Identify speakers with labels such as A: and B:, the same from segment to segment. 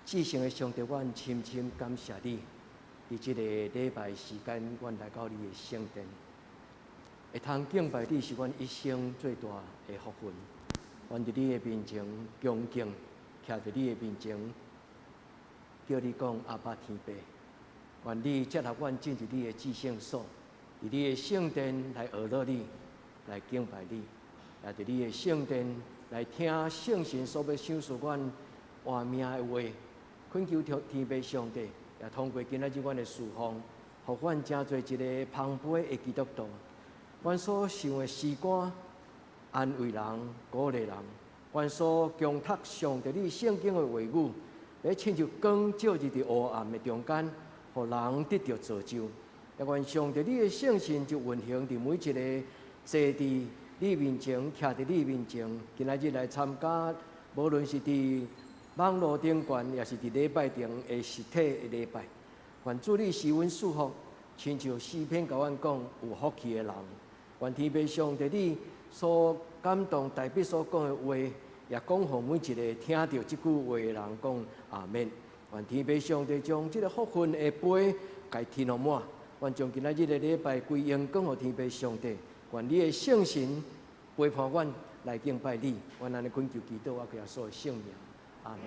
A: 至聖的上帝，阮深深感謝你，佇這個禮拜時間，阮來到你的聖殿，會通敬拜你是阮一生最大的福分。阮佇你的面前恭敬，徛佇你的面前，叫你講阿爸天父。願你接納阮進入你的至聖所，佇你的聖殿來學樂你，來敬拜你，也佇你的聖殿來聽聖神所欲賞賜阮活命的話。懇求天父上帝，也通過今仔日阮的事奉，予阮成做一个芳芳的基督徒。阮所唱的詩歌，安慰人、鼓勵人；阮所誦讀上帝你聖經的話語，咧親像光照入佇黑暗的中間，予人得著造就。也願上帝你的聖神就運行佇每一个坐佇你面前、徛佇你面前，今仔日來參加，無論是佇網路頂懸，抑是佇禮拜堂的實體的禮拜，願主你賜阮祝福，親像詩篇共阮講，有福氣的人。願天父上帝你所感動大衛所講的話，也講予每一个聽著這句話的人講阿們。願天父上帝將這个福分的杯共填予滿。願將今仔日的禮拜歸榮光予天父上帝。願你的聖神陪伴阮來敬拜你。阮按呢懇求祈禱，我耶穌的聖名。阿們。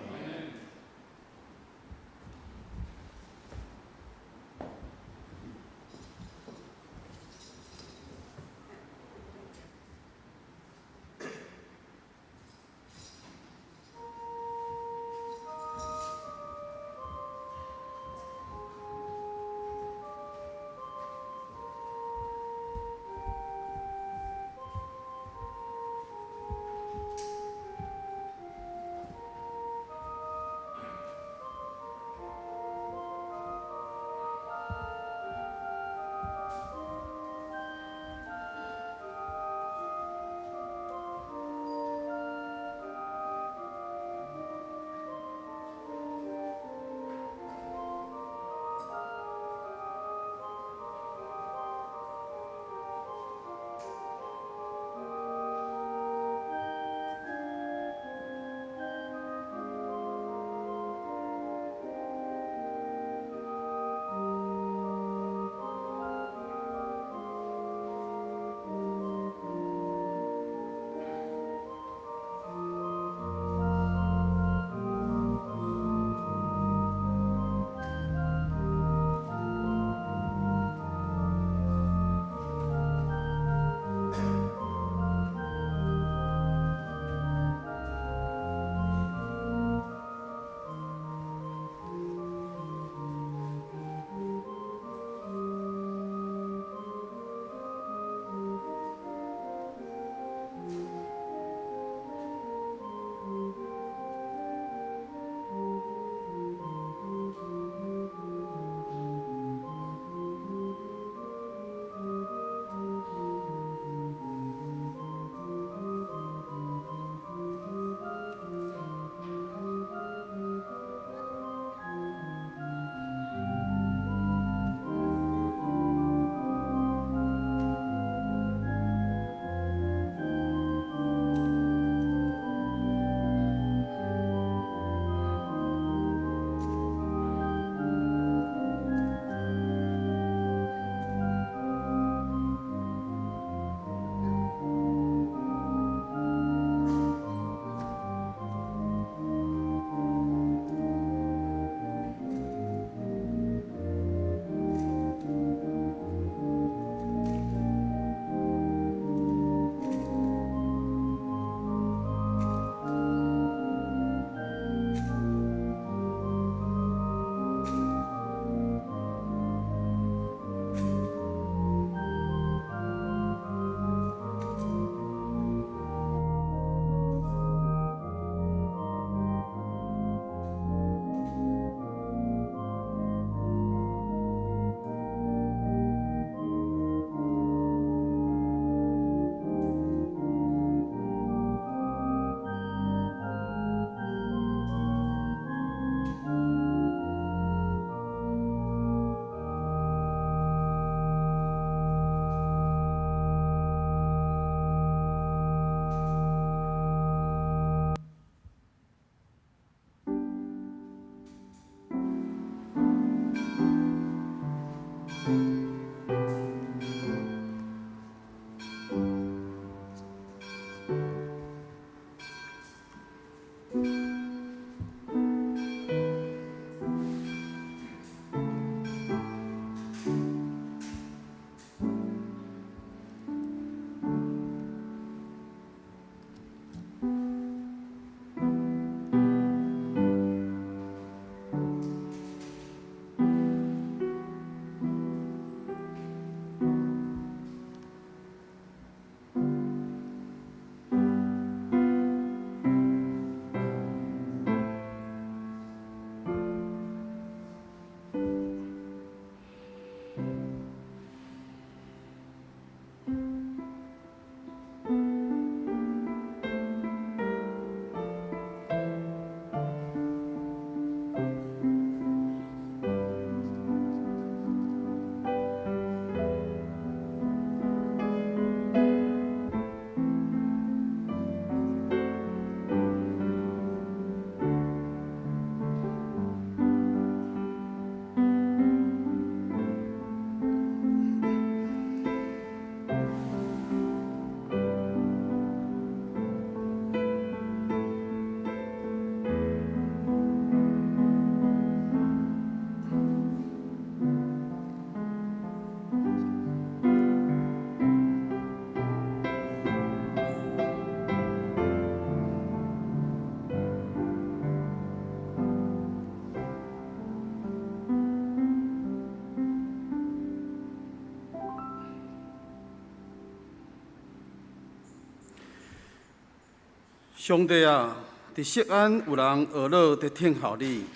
B: 上帝啊，佇錫安有人懊惱佇等候你，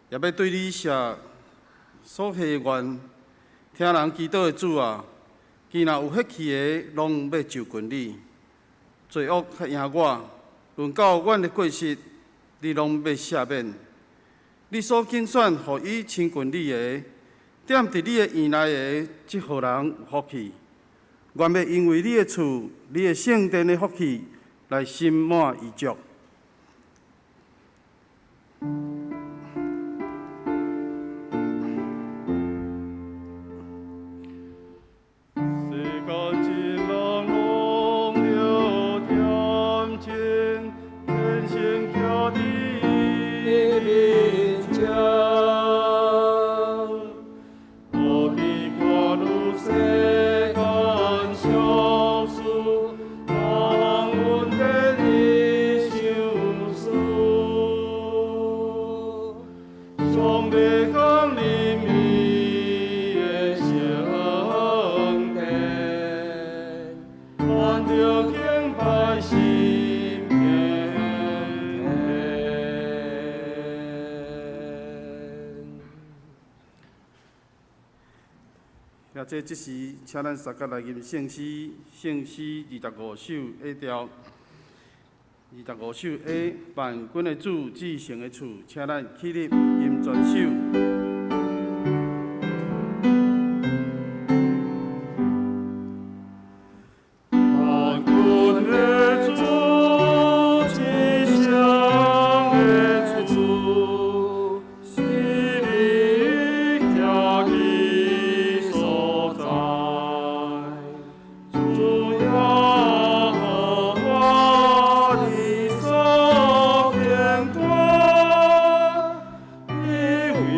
B: 也欲對你設所許的願。聽人祈禱的主啊，既若有血氣的，攏欲就近你。罪惡較贏我，論到阮的過失，你攏欲赦免。你所揀選予伊親近你的，踮佇你的院內的，這號人有福氣。願欲因為你的厝、你的聖殿的福氣，來心滿意足。世間真人攏著恬靜，虔誠徛佇伊面前。無比看汝世間小事，當恩典伊相思。上帝降臨伊的聖殿，按著敬拜心虔誠。遐這這時，請咱三個來吟聖詩，聖詩25首 A 調，25首 A，萬軍的主，至聖的厝，請咱起立吟全首。萬軍的主，至聖的厝，是你徛的所在。主耶和華你所堅固，你為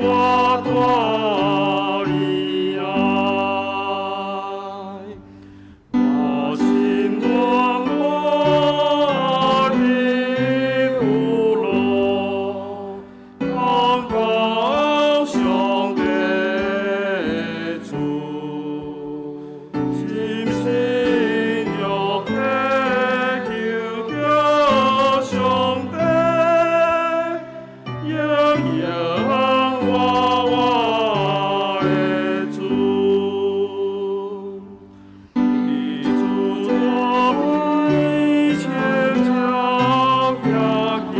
B: 我大慈愛。我心滿滿的福樂，通到上帝厝，深心欲祈求叫上帝，應允我我的主。伊主左邊前朝徛起，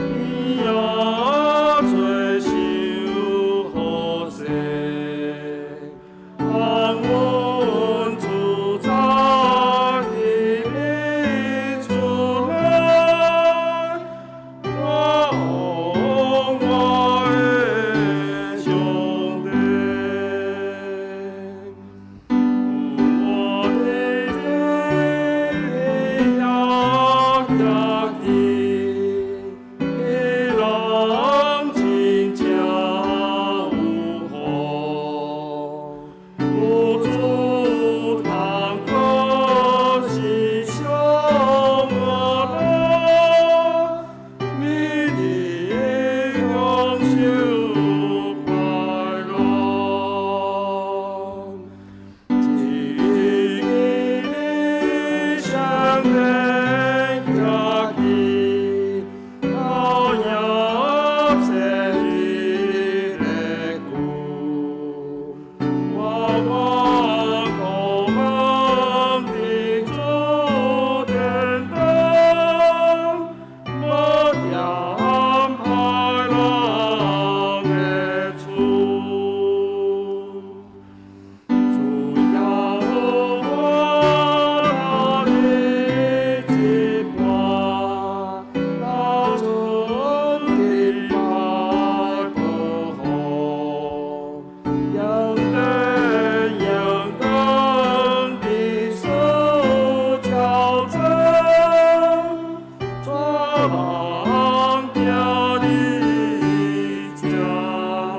B: 伊也做受好勢。安穩主早日出來，我王我的上帝。我的遐徛起，彼人真正有福。有主通可是上我樂，每日享受快樂。只上帝徛起，靠耶千日的久。我願渴望佇主殿中，無恬歹人的厝。主耶和華的這伴，留存的拜保護，用燈用燈的手調整，帶人行你正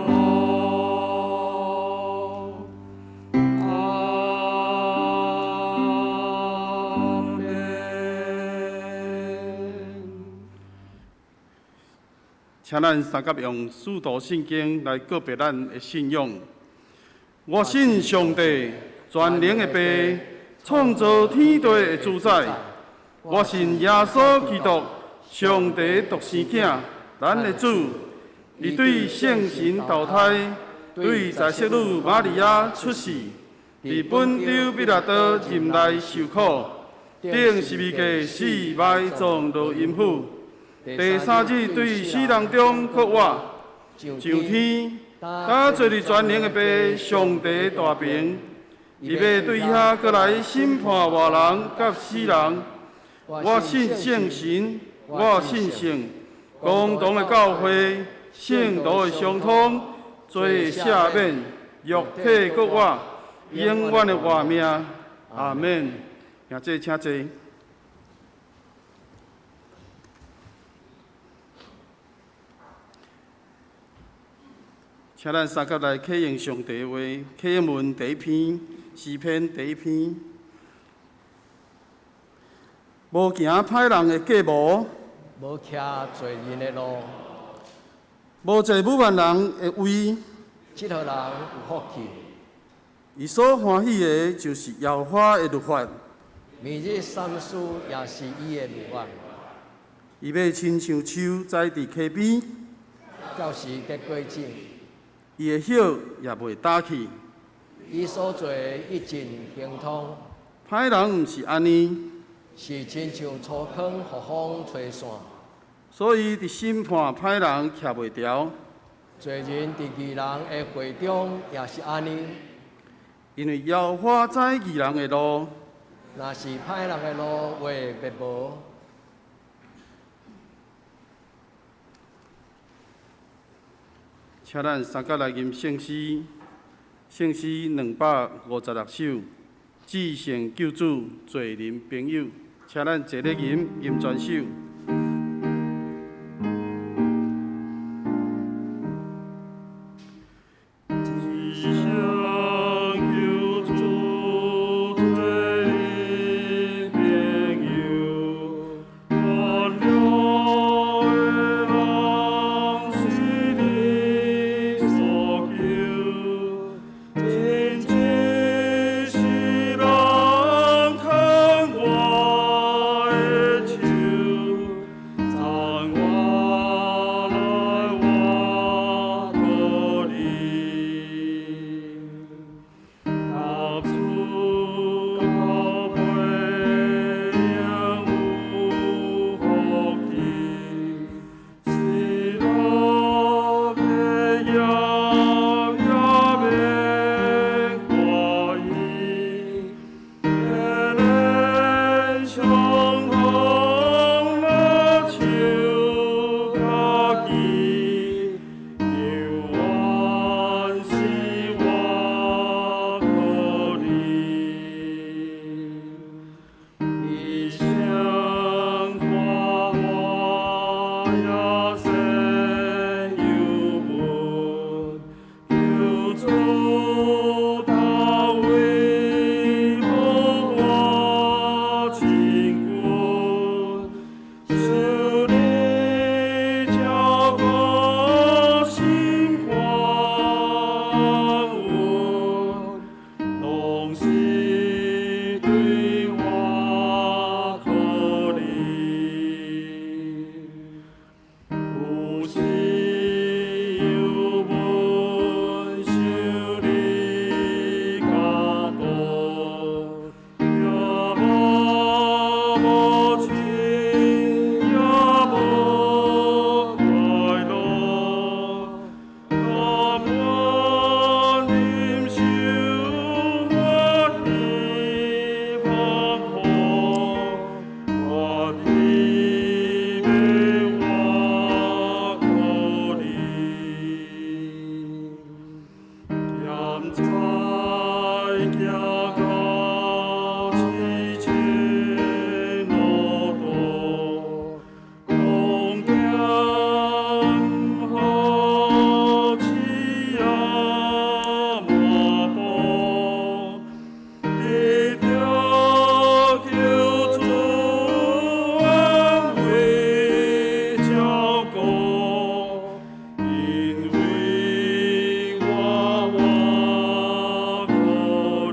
B: 路。阿們。請咱三甲用使徒信經來告白咱的信仰。我信上帝，全能的父，創造天地的主宰。我信耶穌基督，上帝獨生囝，咱的主，伊對聖神投胎，對在聖女瑪利亞出世，佇本丟彼拉多任內受苦，釘十字架死埋葬落陰府，第三日對死人中復活，上天，搭坐佇全能的父上帝大爿，伊欲對遐閣來審判活人佮死人。我信聖神，我信聖公同的教會，聖徒的相通，罪的赦免，肉體復活，永遠的活命。阿門。兄弟，請坐。請咱三佮來啟用上帝的話，啟用文第一篇，詩篇第一篇。無行歹人的計謀，
A: 無徛罪人的路，
B: 無坐侮慢人的位，
A: 這號人有福氣。
B: 伊所歡喜的，就是耶和華的律法。
A: 每日三思也是伊的律法。
B: 伊欲親像樹栽佇溪邊，
A: 到時結果子。
B: 伊的葉也袂焦去。
A: 伊所做的一盡亨通。
B: 歹人毋是按呢，
A: 是親像粗糠予風吹散。
B: 所以佇審判歹人徛袂牢。
A: 罪人佇義人的會中也是按呢。
B: 因為耶和華知義人的路，
A: 若是歹人的路會滅無。
B: 請咱三佮來吟聖詩，聖詩256首，至聖救主，罪人朋友，請咱齊咧吟吟全首。
C: 因為我活可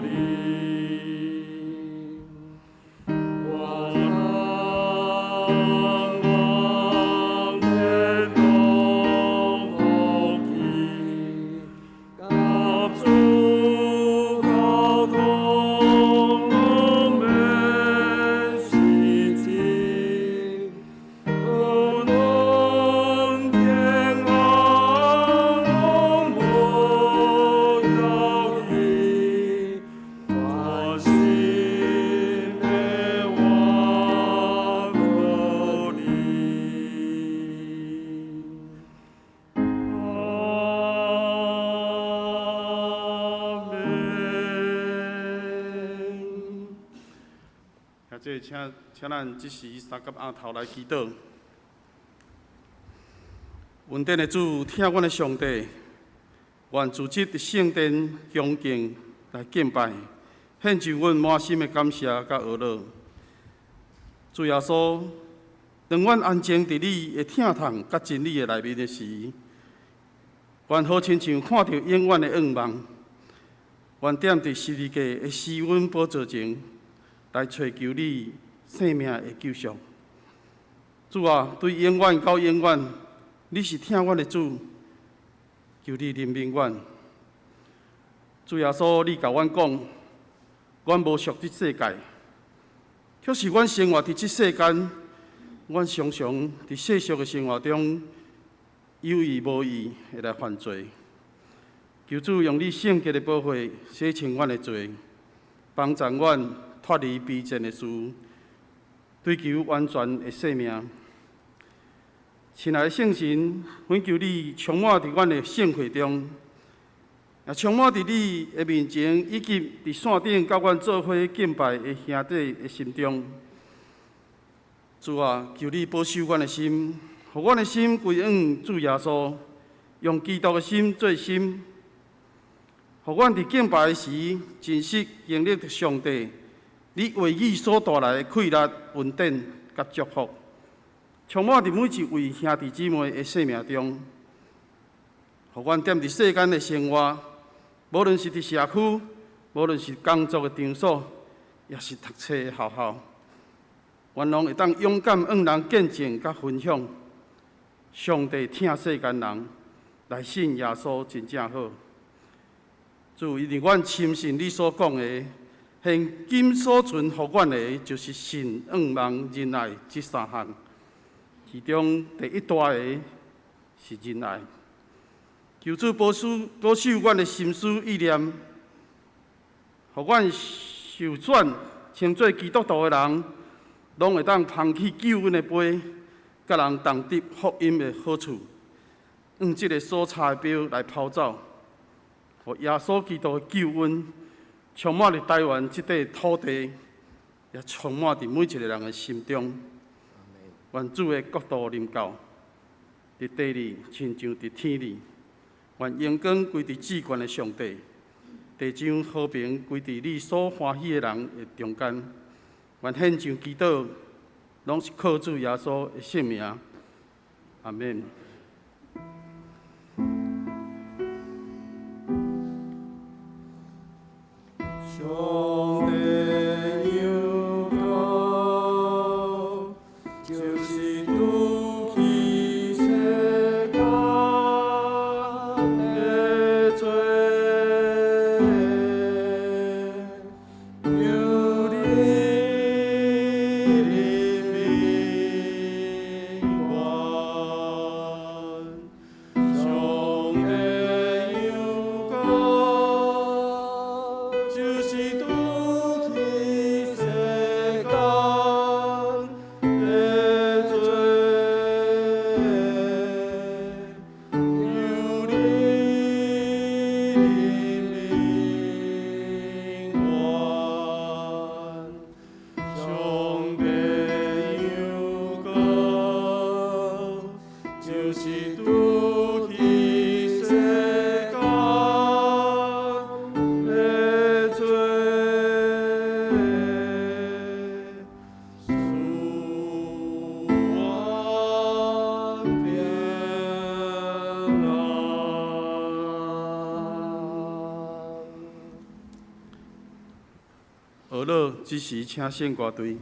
C: 憐。
B: 這請咱這時三佮尪頭來祈禱。恩典的主，疼阮的上帝，願主日佇聖殿恭敬來敬拜，獻上阮滿心的感謝佮呵咾。主耶穌，當阮安靜佇你的疼痛佮真理的內面的時，願好親像看著永遠的願望。願踮佇十字架的施恩寶座前，來揣求你性命的救贖。主啊，對永遠到永遠，你是疼阮的主，求你憐憫阮。主耶穌，你共阮講，阮無屬這世界，卻是阮生活佇這世間，阮常常佇世俗的生活中有意無意會來犯罪。求主用你聖潔的寶血洗清阮的罪，幫助阮脫離卑賤的事，追求完全的生命。親愛的聖神，懇求你充滿佇阮的聖會中，也充滿佇你的面前，以及佇線頂佮阮做伙敬拜的兄弟的心中。主啊，求你保守阮的心，予阮的心歸向主耶穌，用基督的心做心，予阮佇敬拜時，真實經歷著上帝你話語所帶來的氣力、恩典佮祝福，充滿佇每一位兄弟姊妹的生命中，予阮踮佇世間的生活，無論是佇社區，無論是工作的場所，抑是讀冊的學校，阮攏會當勇敢向人見證佮分享，上帝疼世間人，來信耶穌真正好。主，因為阮深信你所講的，現今所傳予阮的，就是信、向望、仁愛這三項。其中第一大的是仁愛。求主保守保守阮的心思意念，予阮受選稱做基督徒的人，攏會當捧起救恩的杯，佮人同得福音的好處，用這个所差的標來拋走，予耶穌基督的救恩充滿佇台灣這塊土地，也充滿佇每一個人的心中。願主的國度臨到，佇地裡親像佇天裡。願榮光歸佇至懸的上帝，地上和平歸佇你所歡喜的人的中間。願獻上祈禱，攏是靠主耶穌的聖名。阿們。
C: 上帝羊羔，就是除去世間的罪，求你憐憫阮。上帝羊羔，就是除去世間的罪，求你憐憫阮。上帝羊羔，就是除去世間的罪，赐阮平安。
B: 呵咾，這時請聖歌隊。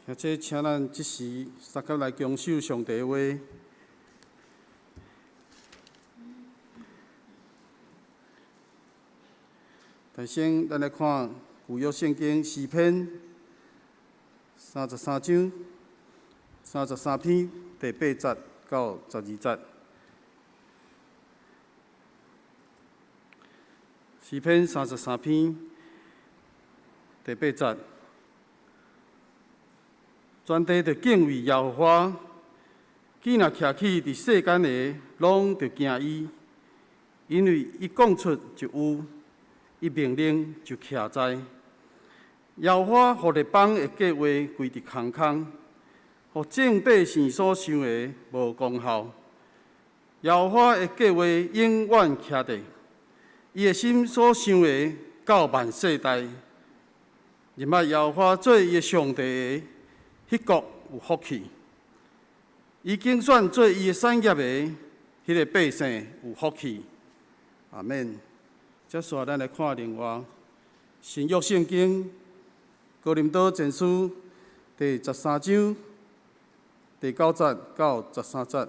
B: 兄弟，請咱這時相佮來恭守上帝的話。首先，咱來看舊約聖經詩篇三十三章三十三篇第八節到十二節。詩篇三十三篇第八節，全地著敬畏耶和華，既若徛起佇世間的，攏著驚伊，因為伊講出就有，伊命令就徛在。耶和華予列邦的計劃歸佇空空，予眾百姓所想的無功效。耶和華的計劃永遠徛佇。伊的心所想的，到萬世代。認捌耶和華做伊的上帝的，彼國有福氣；伊揀選做伊的產業的，彼个百姓有福氣。阿們。接續咱來看另外新約聖經哥林多前書第十三章第九節到十三節。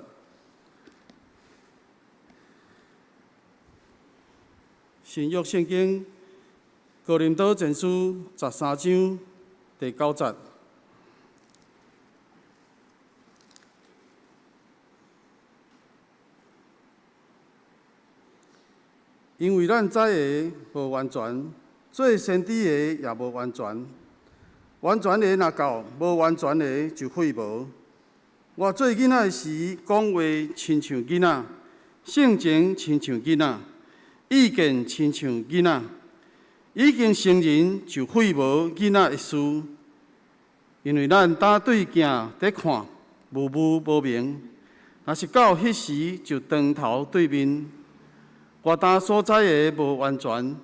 B: 新約聖經哥林多前書十三章第九節，因為咱知的無完全，做先知的也無完全，完全的若到，無完全的就廢無。我做囡仔的時，講話親像囡仔，性情親像囡仔。意見親像囡仔，已經成人就廢無囡仔的事，因為咱當對鏡佇看，模糊無明；若是到彼時，就當頭對面。我當所知的無完全，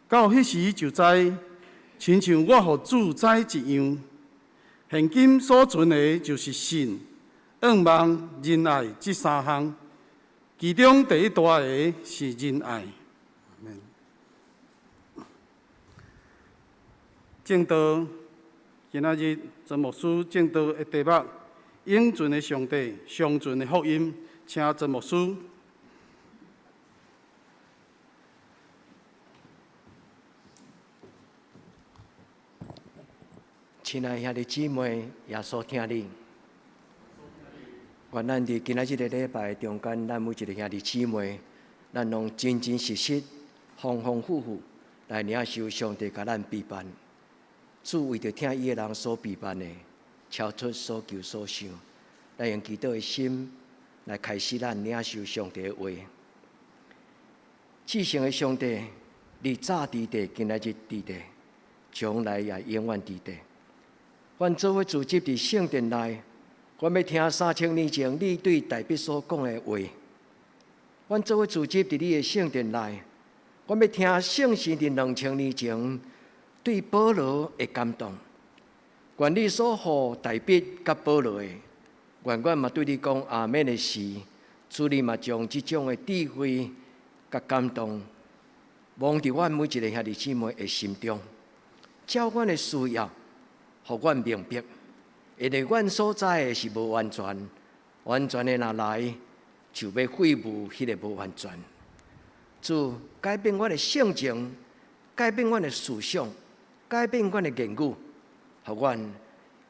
B: 到彼時就知，親像我予主知一樣。現今所存的，就是信、願望、仁愛這三項。其中第一大的是仁愛。證道，今仔日曾牧師證道的題目：永存的上帝，常存的福音。請曾牧師。
A: 親愛兄弟姊妹，耶穌疼你。願咱佇今仔這个禮拜中間，咱每一个兄弟姊妹，咱攏真真實實、豐豐富富來領受上帝共咱備辦。主為著疼伊的人所備辦的，超出所求所想。咱用祈禱的心來開始咱領受上帝的話。至聖的上帝，你早佇地，今仔日佇地，將來也永遠佇地。阮做伙聚集佇聖殿內。阮欲聽三千年前你對大衛所講的話。阮做伙聚集佇你的聖殿內，阮欲聽聖神佇2000年前對保羅的感動。願你所予大衛佮保羅的，願阮嘛對你講阿們的時，主你嘛將這種的智慧佮感動，蒙佇阮每一个兄弟姊妹的心中，照阮的需要，予阮明白。因為阮所知的是無完全，完全的若來，就欲廢無彼个無完全。主改變阮的性情，改變阮的思想，改變阮的言語，予阮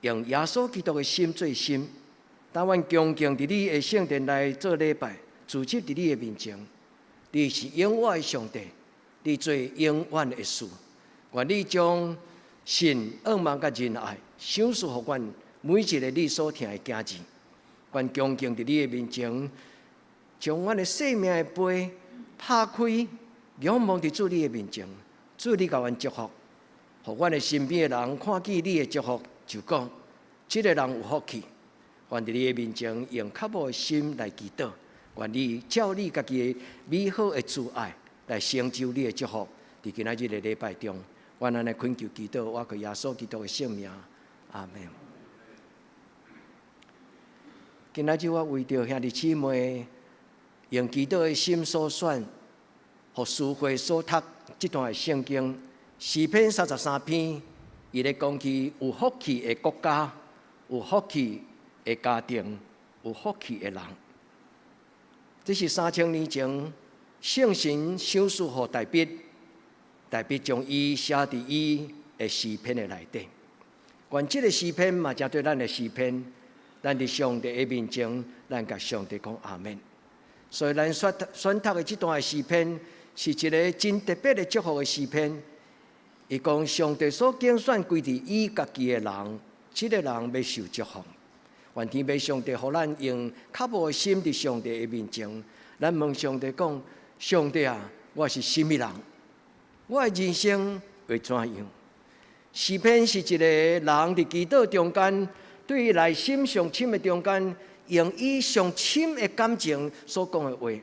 A: 用耶穌基督的心做心。當阮恭敬佇你的聖殿內做禮拜，聚集佇你的面前，你是永遠的上帝，你做永遠的事。願你將信、仰望佮仁愛賞賜予阮。每一个你所疼的囝兒，阮恭敬佇你的面前，將阮的生命的杯拍開，仰望佇主你的面前。主你共阮祝福，予阮的身邊的人看見你的祝福，就講這个人有福氣。願佇你的面前用渴慕的心來祈禱，願你照你家己的美好的慈愛來成就你的祝福。佇今仔日的禮拜中，阮按呢懇求祈禱，我靠耶穌基督的聖名，阿們。今仔日我為著兄弟姊妹用祈禱的心所選，予書會所讀這段的聖經詩篇三十三篇，伊咧講起有福氣的國家，有福氣的家庭，有福氣的人。這是3000年前聖神賞賜予大衛，大衛將伊寫佇伊的詩篇的內底。願這个詩篇嘛，成做咱的詩篇。咱佇上帝的面前，咱共上帝講阿們。所以咱選讀的這段的詩篇，是一个真特別的祝福的詩篇。伊講上帝所揀選歸佇伊家己的人，這个人欲受祝福。願天父上帝予咱用較無的心佇上帝的面前，咱問上帝講：上帝啊，我是啥物人？我的人生會怎樣？詩篇是一个人佇祈禱中間，對伊內心上深的中間，用伊上深的感情所講的話。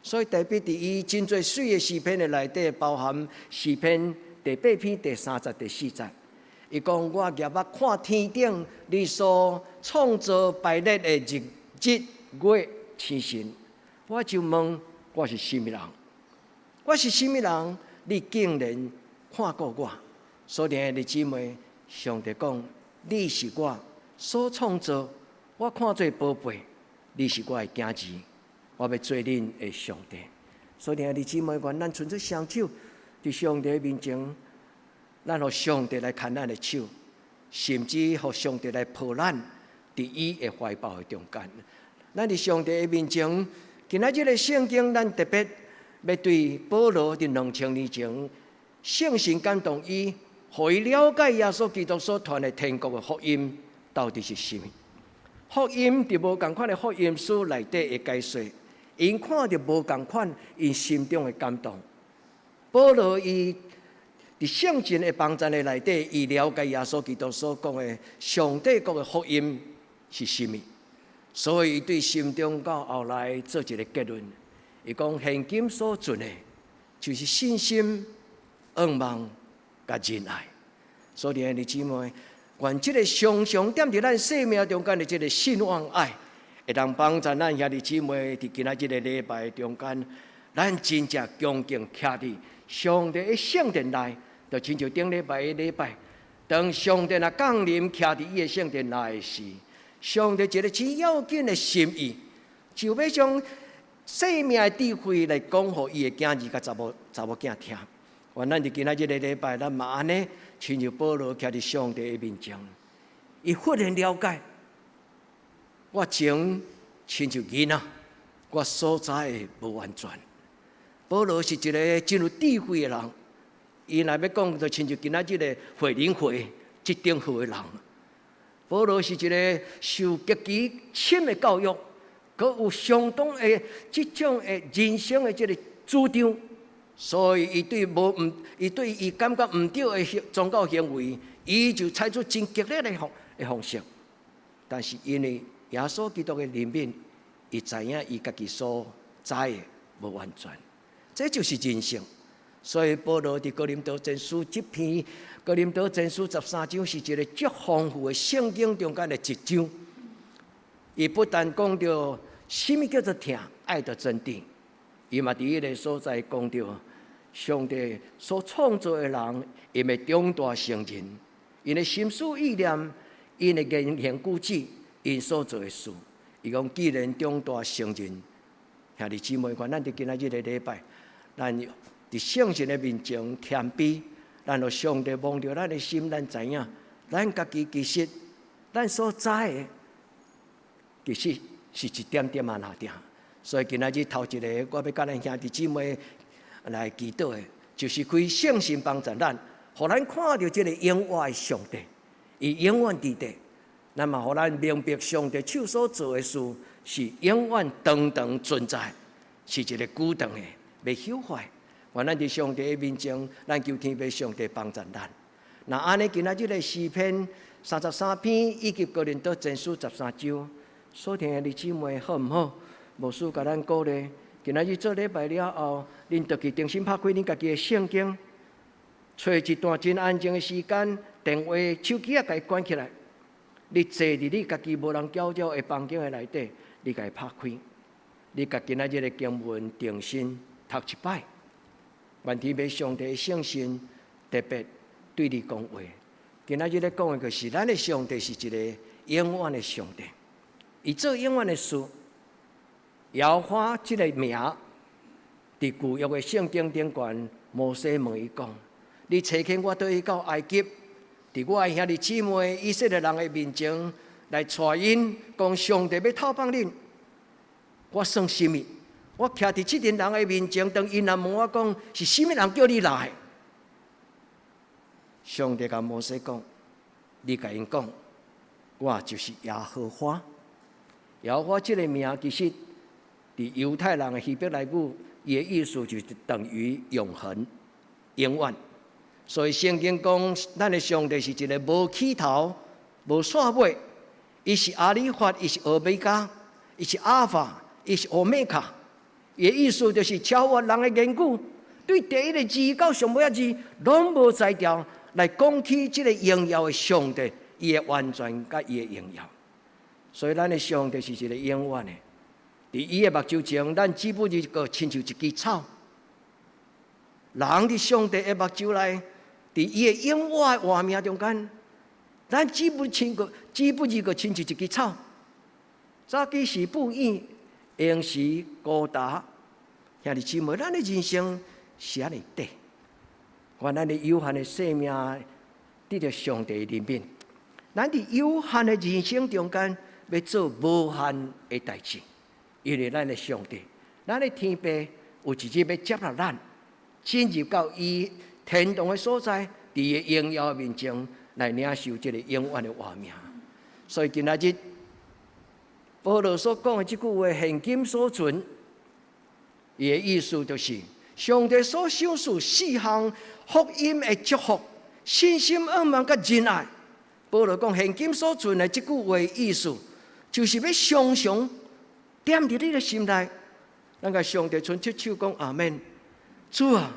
A: 所以大衛佇伊真濟媠的詩篇的內底，包含詩篇第八篇第三節、第四節。伊講：我舉目看天頂，你所創造排列的日日月星辰，我就問我是啥物人？我是啥物人？你竟然看顧我？所以兄弟姊妹，上帝講：你是我所創造，我看做寶貝，你是我的囝兒，我欲做恁的上帝。所以兄弟姊妹，願咱伸出雙手，佇上帝面前，咱予上帝來牽咱的手，甚至予上帝來抱咱，佇伊的懷抱的中間。咱佇上帝的面前，今仔日的聖經，咱特別欲對保羅佇2000年前，聖神感動伊，予伊了解耶穌基督所傳的天國的福音到底是啥物。福音佇無仝款的福音書內底的解說，𪜶看著無仝款，𪜶心中的感動。保羅伊佇聖神的幫助的內底，伊了解耶穌基督所講的上帝國的福音是啥物，所以伊對心中到後來做一个結論，伊講現今所存的，就是信心、盼望、佮仁愛。所以兄弟姊妹，願這个常常踮佇咱生命中間的這个信望愛，會當幫助咱兄弟姊妹佇今仔這个禮拜中間，咱真正恭敬徛佇上帝的聖殿內，就親像頂禮拜的禮拜，當上帝若降臨徛佇伊的聖殿內時，上帝一个真要緊的心意，就欲將生命的智慧來講予伊的囝兒佮查某囝聽。願咱佇今仔這个禮拜，咱嘛按呢，親像保羅徛佇上帝的面前，伊忽然了解，我前親像囡仔，我所知的無完全。保羅是一个真有智慧的人，伊若欲講，就親像今仔這个惠靈會這等號的人。保羅是一个受極其深的教育，閣有相當的這種的人生的這个主張，所以伊對無毋，伊對伊感覺毋對的宗教行為，伊就採取真激烈的方式。但是因為耶穌基督的憐憫，伊知影伊家己所知的無完全。這就是人性，所以保羅佇哥林多前書這篇，哥林多前書十三章是一个足豐富的聖經中間的一章。伊不但講著啥物叫做疼，愛著真理，伊嘛佇彼个所在講著上帝所創造的人，𪜶欲長大成人，𪜶的心思意念，𪜶的言行舉止，𪜶所做的事。伊講既然長大成人，兄弟姊妹，願咱佇今仔這个禮拜，咱佇聖神的面前謙卑，咱予上帝摸著咱的心，咱知影，咱家己其實咱所知的，其實是一點點仔爾爾。所以今仔日頭一个，我欲佮咱兄弟姊妹來祈禱的，就是開聖神幫助咱，予咱看著這个永活的上帝，伊永遠佇地，咱嘛予咱明白上帝手所做的事是永遠長長存在，是一个久長的，袂朽壞。願咱佇上帝的面前，咱求天父上帝幫助咱。若按呢，今仔這个詩篇33篇以及哥林多前書十三章，所聽的弟姊妹好毋好？牧師共咱鼓勵，今仔日做禮拜了後，恁就去重新拍開恁家己的聖經，揣一段真安靜的時間，電話、手機仔共伊關起來。你坐佇你家己無人攪擾的房間的內底，你共伊拍開，你共今仔日的經文重新讀一擺。願天父上帝聖神特別對你講話。今仔日咧講的就是咱的上帝是一个永遠的上帝，伊做永遠的事。耶和華這个名，佇舊約的聖經頂懸，摩西問伊講：你差遣我倒去到埃及，佇我的兄弟姊妹以色列人的面前來帶𪜶，講上帝欲透放恁，我算啥物？我徛佇這陣人的面前，當𪜶若問我講是啥物人叫你來？上帝共摩西講：你共𪜶講，我就是耶和華。耶和華這个名其實佇猶太人的希伯來語，伊的意思就是等於永恆、永遠。所以聖經講，咱的上帝是一个無起頭、無煞尾，伊是阿里法，伊是俄米伽，伊是阿爾法，伊是歐米伽。伊的意思就是超越人的言語，對第一个字到上尾仔字，攏無才調來講起這个榮耀的上帝，伊的完全佮伊的榮耀。所以咱的上帝是一个永遠的。佇伊的目睭前，咱只不過親像一支草。人佇上帝的目睭內，佇伊的永遠的活命中間，咱只不過親像一支草。早起時不遠，閒時孤單。兄弟姊妹，咱的人生是按呢短，願咱的有限的生命得著上帝的憐憫。咱佇有限的人生中間，欲做無限的代誌，因為咱的上帝，咱的天父有一日欲接納咱，進入到伊天堂的所在，佇伊榮耀面前來領受這个永遠的活命。所以今仔日保羅所講的這句話，現今所存，伊的意思就是，上帝所賞賜四項福音的祝福、信心、仰望、佮仁愛。保羅講現今所存的這句話意思，就是欲常常踮佇你的心內，咱共上帝伸出手講阿們。主啊，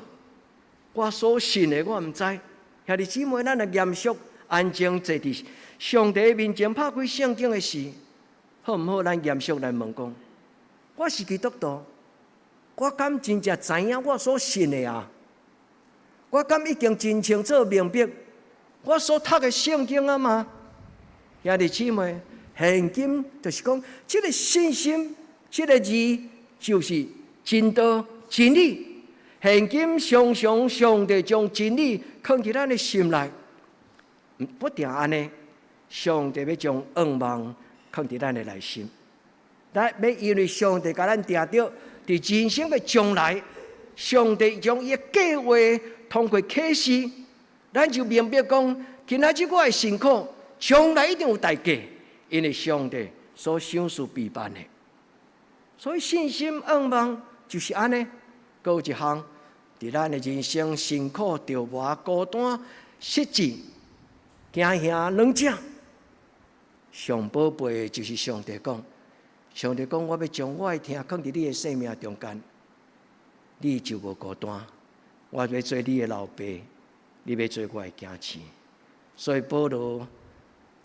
A: 我所信的我毋知，兄弟姊妹，咱若嚴肅安靜坐佇上帝面前拍開聖經的時，好毋好？咱嚴肅來問講，我是基督徒，我敢真正知影我所信的啊？我敢已經真清楚明白我所讀的聖經啊嗎？兄弟姊妹，現今就是講，這个信心，這个字就是真道真理。現今常常上帝將真理囥佇咱的心內，不定按呢，上帝欲將仰望囥佇咱的內心。咱欲因為上帝共咱定著，佇人生的將來，上帝將伊的計劃通過啟示，咱就明白講，今仔日我的辛苦，將來一定有代價，因為上帝所賞賜備辦的。所以信心仰望就是按呢，閣有一項，佇咱的人生辛苦、著磨、孤單、失志、驚嚇兩者，上寶貝就是上帝講，上帝講，我欲將我的疼囥佇你的生命中間，你就無孤單。我欲做你的老爸，你欲做我的囝兒。所以保羅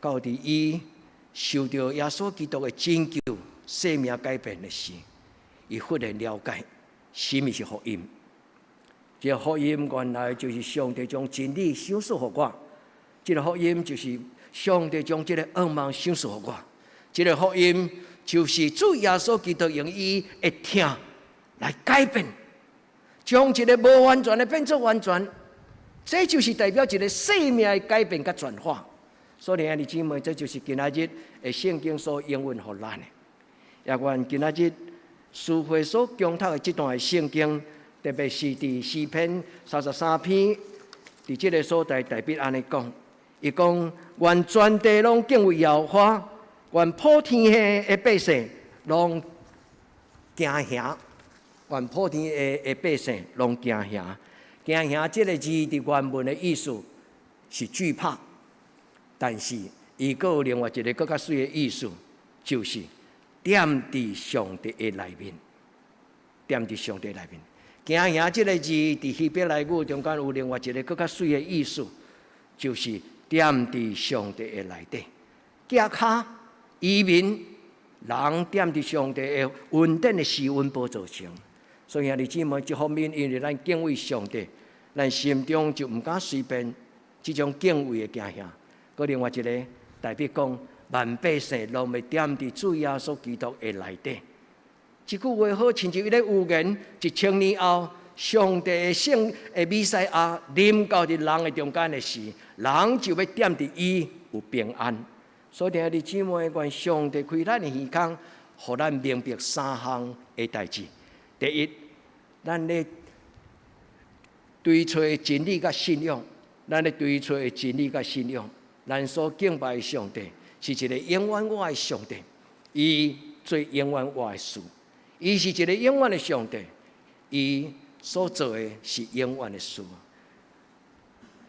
A: 到佇伊受著耶穌基督的拯救、生命改變的時，伊忽然了解啥物是福音。這个福音原來就是上帝將真理賞賜予我，這个福音就是上帝將這个仰望賞賜予我，這个福音就是主耶穌基督用伊的疼來改變，將一个無完全的變做完全，這就是代表一个生命的改變佮轉化。所以兄弟姊妹，這就是今仔日的聖經所應允予咱的。也願今仔日書會所講讀的這段的聖經，特別是佇詩篇33篇，佇這个所在特別按呢講，伊講願全地攏敬畏耶和華，願普天下的百姓攏驚嚇，願普天下的百姓攏驚嚇。驚嚇這个字佇原文的意思是懼怕，但是伊閣有另外一个閣較媠的意思，就是踮佇上帝的內面，踮佇上帝內面。驚嚇這个字佇希伯來語中間有另外一个閣較媠的意思，就是踮佇上帝的內底，行跤移民人踮佇上帝的恩典的施恩寶座前。所以兄弟姊妹，這方面因為咱敬畏上帝，咱心中就毋敢隨便這種敬畏的驚嚇。閣另外一个代表講，萬百姓攏欲踮佇主耶穌基督的內底。這句話好親像一个預言，1000年後，上帝的聖的彌賽亞臨到佇人的中間的時，人就欲踮佇伊有平安。所以，兄弟姊妹，願上帝開咱的耳孔，予咱明白三項的代誌。第一，咱咧追揣真理佮信仰，咱咧追揣真理佮信仰，咱所敬拜的上帝是一个永遠活的上帝，伊做永遠活的事。伊是一个永遠的上帝，伊所做的是永遠的事。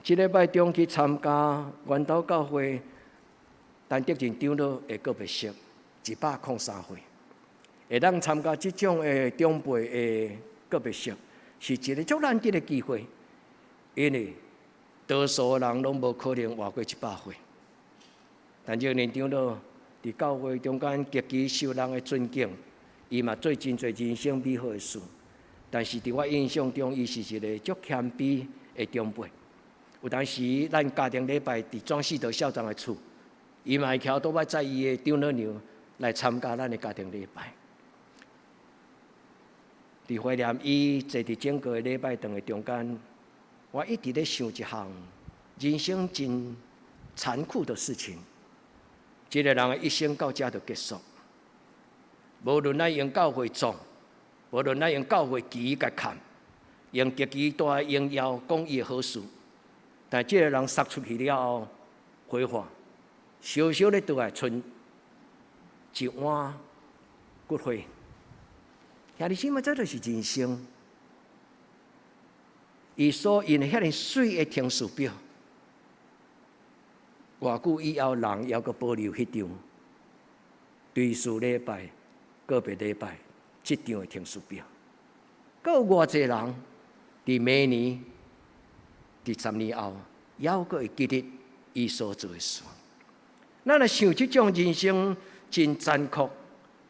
A: 這禮拜中去參加源頭教會陳德仁長老的告別式，103歲，會當參加這種的長輩的告別式，是一個足難得的機會，因為多數人攏無可能活過100歲。陳德仁長老佇教會中間極其受人的尊敬。伊嘛做真濟人生美好的事，但是佇我印象中，伊是一個足謙卑的長輩。有當時咱家庭禮拜佇莊世德校長的厝，伊嘛會徛倒擺載伊的丈母娘來參加咱的家庭禮拜。佇懷念伊坐佇整個禮拜堂的中間，我一直咧想一項人生真殘酷的事情。這個人的一生到這就結束。無論咱用教會杖，無論咱用教會旗共砍，用極其大的榮耀講伊的好事，但這個人殺出去了後，火化，燒燒咧倒來賰一碗骨灰。兄弟姊妹，這就是人生。伊所印的遐爾媠的停事表，偌久以後，人猶閣保留彼張追思禮拜、告別禮拜這張的停事表。閣有偌濟人佇明年、佇10年後，猶閣會記得伊所做的事。咱若想這種人生真殘酷、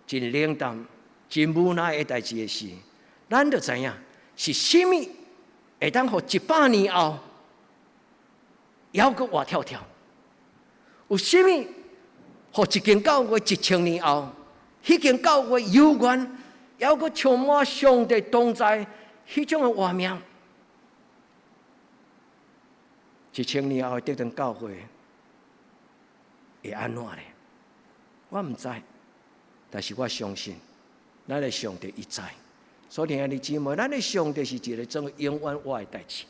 A: 真冷淡、真無奈的代誌的時，咱就知影是啥物會當予100年後猶閣活跳跳？有啥物予一間教會1000年後，彼間教會猶原猶閣充滿上帝同在彼種的畫面？1000年後的德堂教會會按怎咧？我毋知，但是我相信，咱的上帝伊知。所以兄弟姊妹，咱的上帝是一个做永遠活的代誌，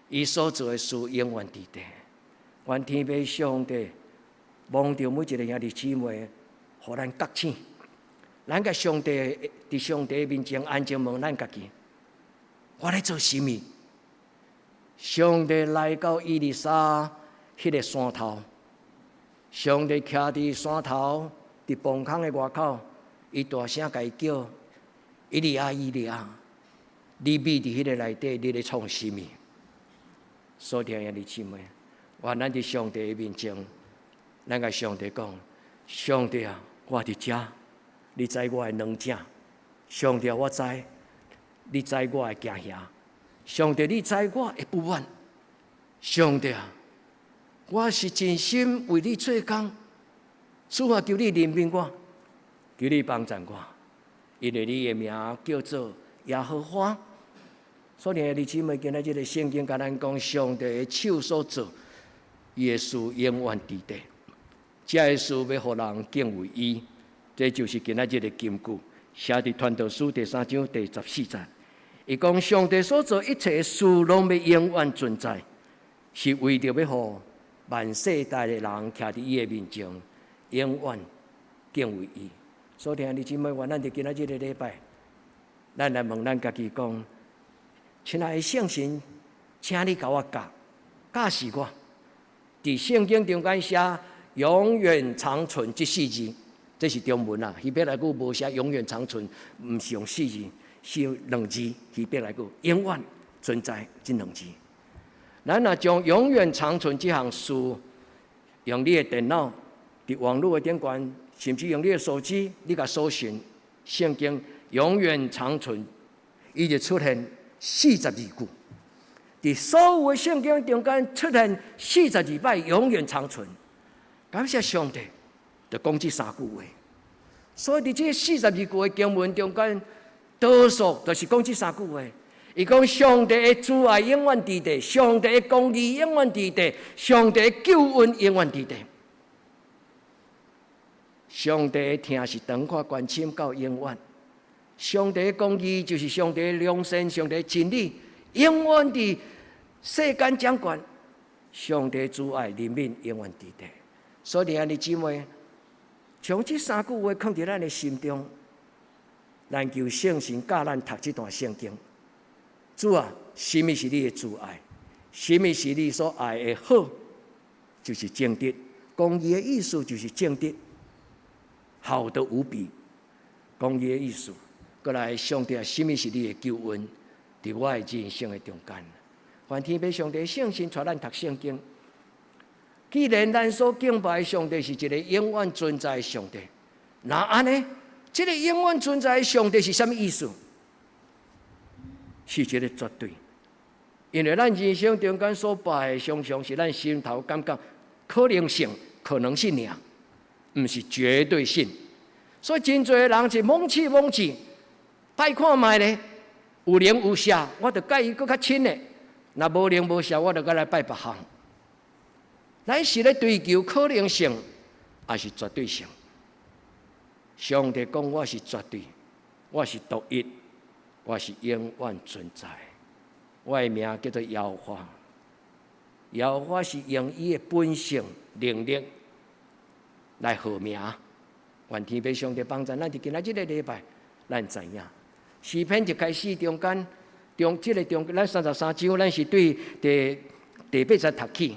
A: 伊所做的事永遠佇佇。願天父上帝望著每一个兄弟姊妹，予咱覺醒。咱共上帝佇上帝面前安靜問咱家己：我咧做啥物？上帝來到以利沙彼个山頭，上帝徛佇山頭，佇棚空的外口，伊大聲共伊叫：以利亞，以利亞，你覕佇彼个內底，你咧創啥物？所以兄弟姊妹，願咱佇上帝的面前，咱共上帝講：上帝啊，我佇遮，你知我的軟正；上帝啊，我知，你知我的驚嚇。上帝，你知我的不滿。上帝啊，我是真心為你做工。主啊，求你憐憫我，求你幫贊我，因為你的名叫做耶和華。所以兄弟姊妹，今仔這個聖經共咱講，上帝的手所做，伊的事永遠佇佇。這个事欲予人敬畏伊，這就是今仔這個金句，寫佇傳道書第三章第14節。伊講上帝所做一切事，攏欲永遠存在，是為著欲予萬世代的人徛佇伊的面前，永遠敬畏伊。所以兄弟姊妹，願咱佇今仔這個禮拜，咱來問咱家己講：親愛的聖神，請你共我教，教示我，佇聖經中間寫“永遠長存”這四字，這是中文啊。希伯來語無寫“永遠長存”，毋是用四字，是兩字。希伯來語“永遠存在”這兩字。咱若將“永遠長存”這項事，用你的電腦佇網路的頂懸，甚至用你的手機，你共搜尋聖經“永遠長存”，伊就出現42句。佇所有的聖經中間出現42擺“永遠長存”。感謝上帝，就講這三句話。所以佇這42句的經文中間，多數就是講這三句話。伊講上帝的慈愛永遠佇地，上帝的公義永遠佇地，上帝的救恩永遠佇地。上帝的疼是長闊高深到永遠。上帝的公義就是上帝的良善，上帝的真理，永遠佇世間掌權。上帝慈愛憐憫永遠佇地。所以，兄弟姊妹，將這三句話囥佇咱的心中，咱求聖神教咱讀這段聖經。主啊，什麼是你的慈愛？什麼是你所愛的好？就是正直。公義的意思就是正直，好得無比。公義的意思，閣來上帝啊，什麼是你的救恩？佇我的人生的中間，願天父上帝聖神帶咱讀聖經。既然咱所敬拜的上帝是一個永遠存在的上帝，那按呢？這個永遠存在的上帝是啥物意思？是一個絕對，因為咱人生中間所拜的，常常是咱心頭感覺可能性、可能性爾，毋是絕對性。所以真濟人是摸試摸試，拜看覓咧，有靈有攝，我就佮伊閣較親的；若無靈無攝，我就閣來拜別項。咱是咧追求可能性，抑是絕對性？上帝講我是絕對，我是獨一。我是永遠存在，我的名叫做耶和華。耶和華是用伊的本性能力來號名。願天父上帝幫助咱，佇今仔這個禮拜，咱知影詩篇一開始中間中這個中，咱33章，咱是對第八節讀起。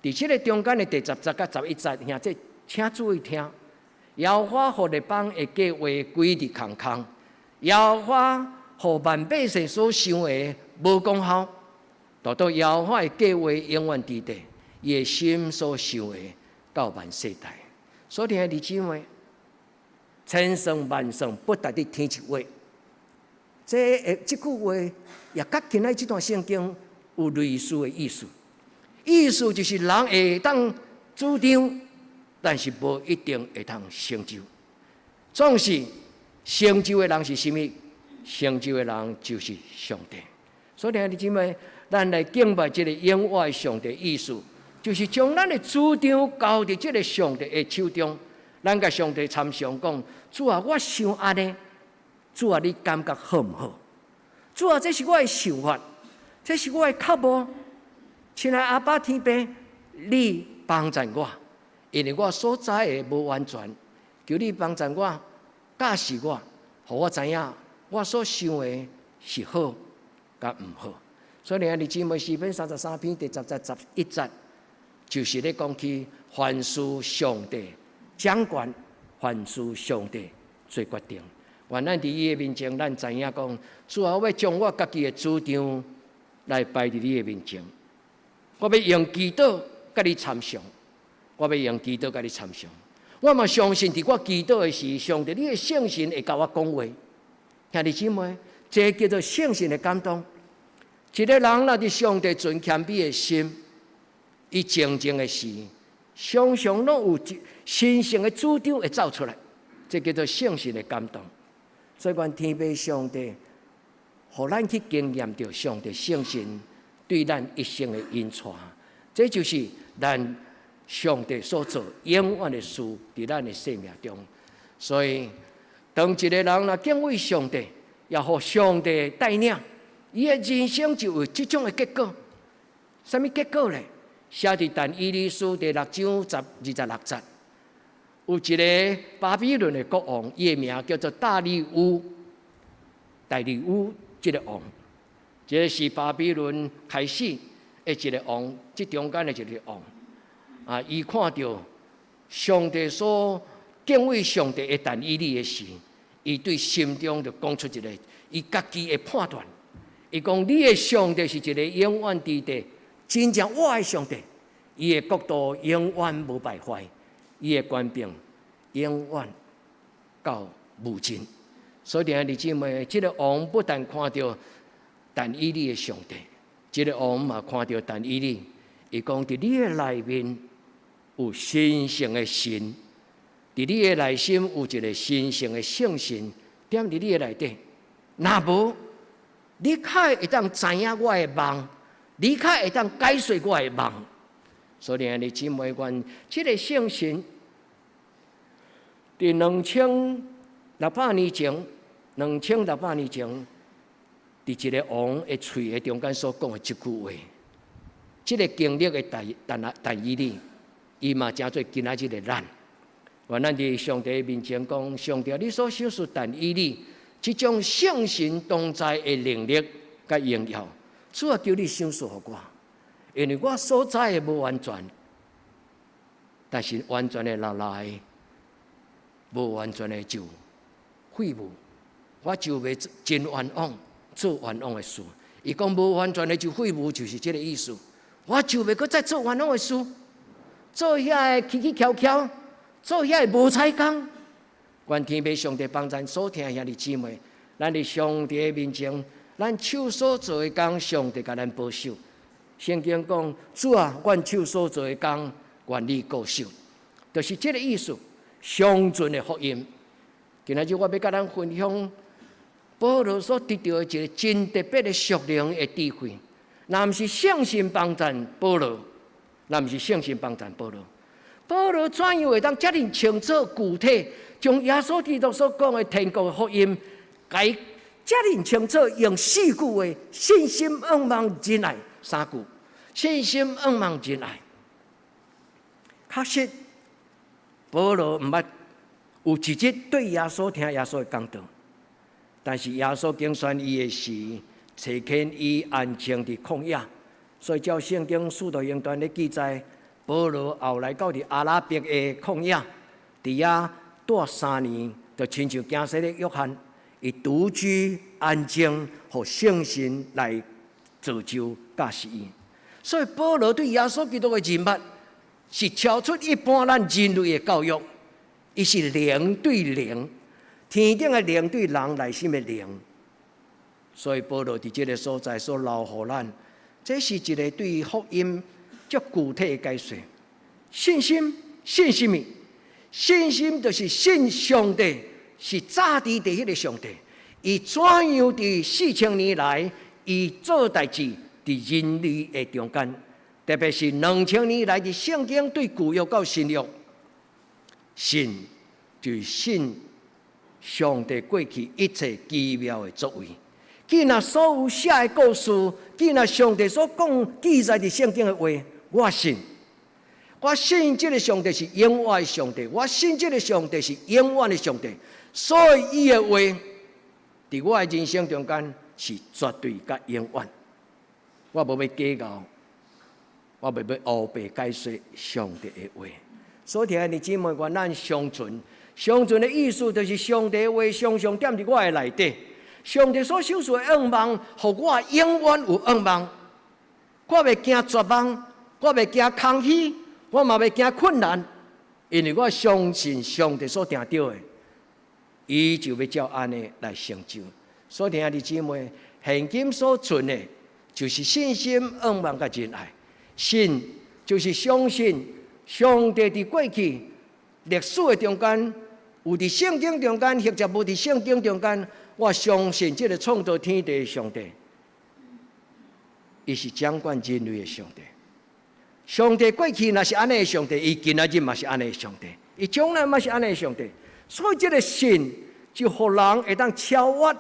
A: 佇這個中間的第10節佮11節，兄弟請注意聽。耶和華予列邦的計劃歸佇空空，耶和華予萬百姓所想的無功效，獨獨耶和華的計劃永遠佇地，伊的心所想的到萬世代。所以兄弟姊妹，千算萬算不值得天一劃。這句話也佮今仔這段聖經有類似的意思。意思就是人會當主張，但是無一定會通成就。總是成就的人是啥物？成就的人就是上帝。所以兄弟姊妹，咱來敬拜這個永活的上帝，意思就是將咱的主張交佇這個上帝的手中。咱共上帝參詳講：主啊，我想按呢，主啊，你感覺好毋好？主啊，這是我的想法，這是我的渴慕。親愛阿爸天父，你幫助我，因為我所知的無完全，求你幫助我，教示我，予我知影我所想的是好佮毋好。所以兄弟姊妹，詩篇33篇第10節11節，就是咧講起凡事上帝掌權，凡事上帝做決定。願咱佇伊的面前，咱知影講，主啊，我欲將我家己的主張來擺佇你的面前。我欲用祈禱佮你參詳，我欲用祈禱佮你參詳。我嘛相信，佇我祈禱的時，上帝你的聖神會共我講話。兄弟姊妹，這叫做聖神的感動。一個人若佇上帝存謙卑的心，伊靜靜的時，常常攏有神聖的主張會走出來，這叫做聖神的感動。所以，願天父上帝，予咱去經驗著上帝聖神對咱一生的引帶，這就是咱上帝所做永遠的事，佇咱的生命中。所以，當一個人若敬畏上帝，也予上帝帶領，伊的人生就有這種的結果。啥物結果咧？寫佇但以理書第六章26節，有一個巴比倫的國王，伊的名叫做大利烏。大利烏這個王，這個是巴比倫開始的一個王，這中間的一個王。啊，伊看著上帝所敬畏上帝的但以理的時，伊對心中就講出一個伊家己的判斷。伊講：你的上帝是一個永遠佇地、真正活的上帝，伊的國度永遠無敗壞，伊的權柄永遠到無盡。所以，兄弟姊妹，這個王不但看著但以理的上帝，這個王嘛看著但以理，伊講佇你的內面有神聖的神，佇你的內心有一个神聖的聖神踮佇你的內底。若無，你較會當知影我的夢，你較會當解說我的夢。所以，兄弟姊妹，願這个聖神佇2600年前，2600年前，佇一个王的喙的中間所講的這句話，這个經歷的但以理，伊嘛成做今仔日的咱。願咱佇上帝面前講，上帝，你所賞賜但以理這種聖神同在的能力佮榮耀，主啊，求你賞賜予我，因為我所知的無完全，但是完全的落來，無完全的就廢物，我就袂真冤枉做冤枉的事。伊講無完全的就廢物，就是這个意思。我就袂閣再做冤枉的事，做遐个起起蹺蹺，做遐个無彩工。願天父上帝幫咱所聽兄弟姊妹，咱佇上帝的面前，咱手所做的工，上帝共咱保守。聖經講：主啊，阮手所做的工，願你顧守，就是這个意思。上盡的福音。今仔日我欲佮咱分享保羅所得著的一个真特別的屬靈的智慧。若毋是聖神幫贊保羅，若毋是聖神幫贊保羅，保羅怎樣會當遮爾清楚具體，將耶穌基督所講的天國的福音，共伊遮爾清楚，用四句話：信心、仰望、仁愛三句。信心、仰望、仁愛。確實，保羅毋捌有一日對耶穌聽耶穌的講道，但是耶穌揀選伊的時，差遣伊安靜佇曠野，所以照聖經使徒行傳咧記載，保羅後來到佇阿拉伯的曠野，佇遐蹛3年，就親像驚洗禮約翰，伊獨居安靜，予聖神來造就教示伊。所以保羅對耶穌基督的認捌，是超出一般咱人類的教育。伊是靈對靈，天頂的靈對人內心的靈。所以保羅佇這个所在所留予咱，這是一个對福音足具體的解說。信心，信什麼？信心就是信上帝是早佇佇彼个上帝，伊怎樣佇4000年來，伊做代誌佇人類的中間，特別是2000年來佇聖經對舊約到新約，信就是信上帝過去一切奇妙的作為。既然所有寫的故事，既然上帝所講記載佇聖經的話，我信。我信這个上帝是永活的上帝，我信這个上帝是永遠的上帝，所以伊的話，佇我的人生中間是絕對佮永遠。我無欲計較，我袂欲烏白解說上帝的話。所以，兄弟姊妹，願咱常存，常存的意思就是上帝的話常常踮佇我的內底。上帝所賞賜的仰望，予我永遠有仰望。我袂驚絕望，我袂驚空虛，我嘛袂驚困難，因為我相信上帝所定著的，伊就欲照按呢來成就。所以，兄弟姊妹，現今所存的，就是信心、仰望佮仁愛。信就是相信上帝佇過去歷史的中間，有佇聖經中間，或者無佇聖經中間，我相信這个創造天地的上帝，伊是掌管人類的上帝。上帝過去若是按呢的上帝，伊今仔日嘛是按呢的上帝，伊將來嘛是按呢的上帝。所以這个信就予人會當超越，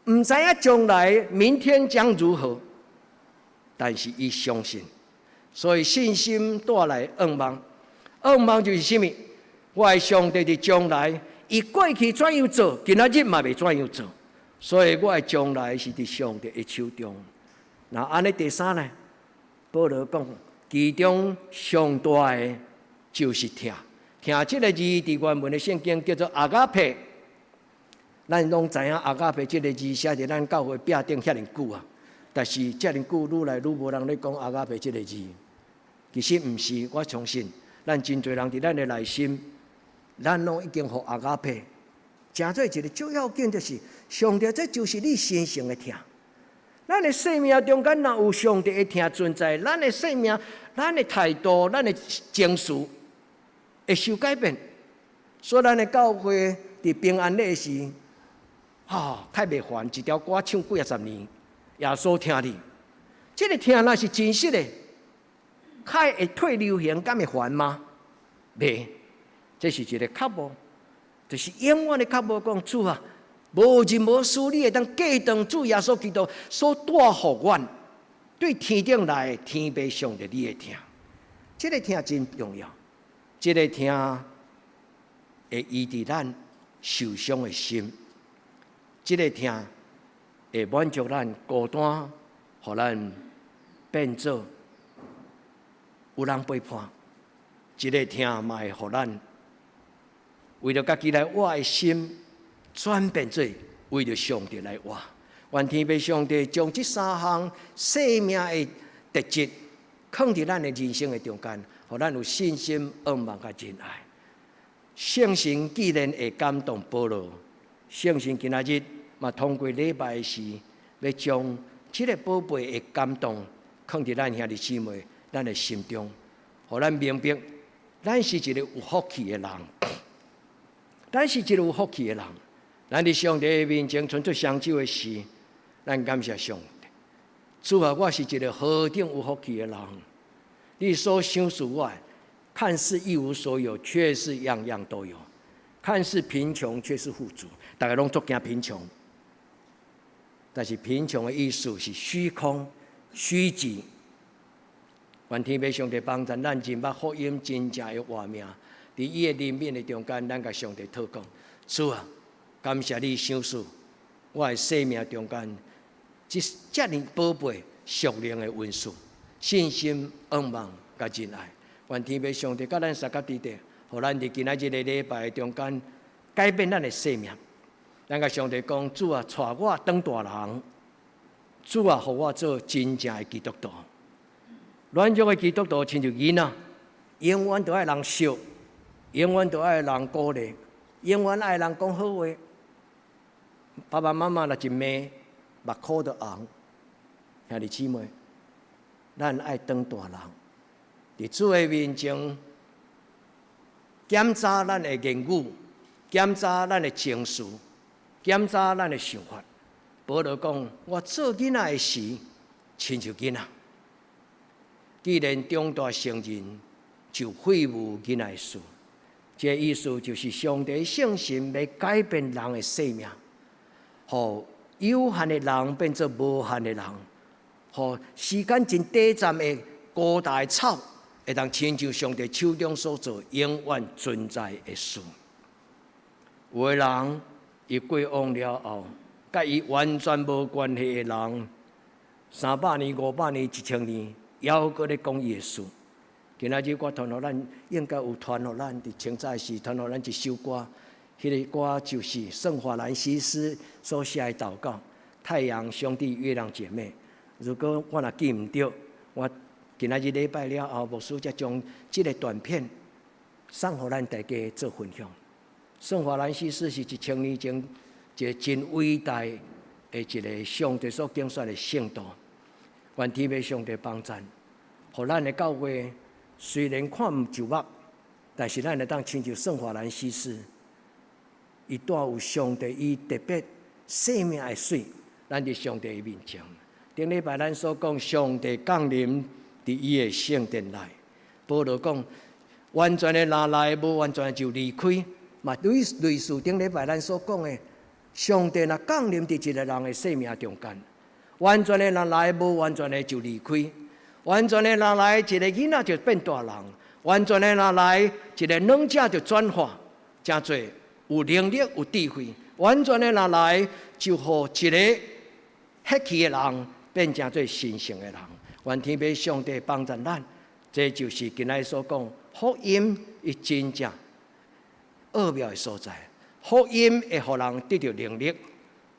A: 毋知影將來明天將如何，但是伊相信，所以信心帶來仰望，仰望就是啥物？我的上帝佇將來，伊過去怎樣做，今仔日嘛欲怎樣做，所以我的將來是佇上帝的手中。那按呢第三呢？保羅講，其中上大的就是疼。疼這个字佇原文的聖經叫做 agape。咱攏知影 agape 這个字寫佇咱教會壁頂遐爾久啊，但是遮爾久愈來愈無人咧講 agape 這个字。其實毋是，我相信咱真濟人佇咱的內心，咱攏已經予 agape 成做一个足要緊，就是上帝，這就是你神聖的疼。咱的生命中間若有上帝的疼存在，咱的生命、咱的態度、咱的情緒會受改變。所以咱的教會佇平安禮時，哈，較袂煩，一條歌唱幾仔十年，耶穌疼你，這个疼若是真實的，較會退流行，敢會煩嗎？袂，這是一个渴慕，就是永遠的渴慕。講主啊，無任何事你會當過當主耶穌基督所帶予阮，對天頂來天父上帝你的疼，這个疼真重要，這个疼會醫治咱受傷的心，這个疼會滿足咱孤單，予咱變做有人陪伴。這个疼嘛會予咱為著家己來活的心轉變做為著上帝來活。願天父上帝將這三項生命的特質，囥佇咱的人生的中間，予咱有信心、仰望佮仁愛。聖神既然會感動保羅，聖神今仔日嘛通過禮拜時，欲將這个寶貝的感動，囥佇咱兄弟姊妹咱的心中，予咱明白，咱是一个有福氣的人，咱是一个有福氣的人。咱佇上帝面前伸出雙手的時，咱感謝上帝。主啊，我是一个何等有福氣的人！你所賞賜我的，看似一無所有，卻是樣樣都有；看似貧窮，卻是富足。大家攏足驚貧窮，但是貧窮的意思是虛空、虛寂。願天父上帝幫助咱，認捌福音真正的活命。佇伊的憐憫的中間，咱共上帝禱告：主啊，感謝你賞賜我的生命中間，這遮爾寶貝屬靈的恩賜、信心、仰望、佮仁愛。願天父上帝佮咱相佮佇咧，予咱佇今仔日个禮拜中間改變咱的生命。咱共上帝講：主啊，帶我當大人。主啊，予我做真正的基督徒。軟弱的基督徒親像囡仔，永遠都愛人惜，永遠都愛人鼓勵，永遠愛人講好話。爸爸媽媽若一罵，目眶就紅。兄弟姊妹，咱愛當大人，佇主的面前檢查咱的言語，檢查咱的情緒，檢查咱的想法。保羅講：我做囡仔的時，親像囡仔。既然長大成人，就廢無囡仔的事。這個意思就是上帝聖神欲改變人的生命，予有限的人變做無限的人，予時間真短暫的孤大的草，會當親像上帝手中所做永遠存在的事。有的人伊過往了後，佮伊完全無關係的人，300年、500年、1000年，猶閣咧講伊的事。今仔日我傳予咱，應該有傳予咱佇清早時傳予咱一首歌，彼个歌就是聖法蘭西斯所寫的禱告：太陽兄弟，月亮姐妹。如果我若記毋著，我今仔日禮拜了後，牧師才將這个短片送予咱大家做分享。聖法蘭西斯是1000年前一個真偉大的一个上帝所揀選的聖徒。願天父上帝幫贊，予咱的教會雖然看毋就目，但是咱會當親像聖法蘭西斯，伊帶有上帝伊特別生命的水，咱佇上帝的面前。頂禮拜咱所講，上帝降臨佇伊的聖殿內。保羅講，完全的人來，無完全的就離開。嘛，類似頂禮拜咱所講的，上帝若降臨佇一个人的生命中間，完全的人來，無完全的就離開；完全的人來，一个囡仔就變大人；完全的人來，一个軟者就轉化，成做有能力、有智慧；完全的人來，就予一个血氣的人變成做神聖的人。願天父上帝幫助咱，這就是今仔所講福音伊真正奧妙的所在。福音會予人得著能力，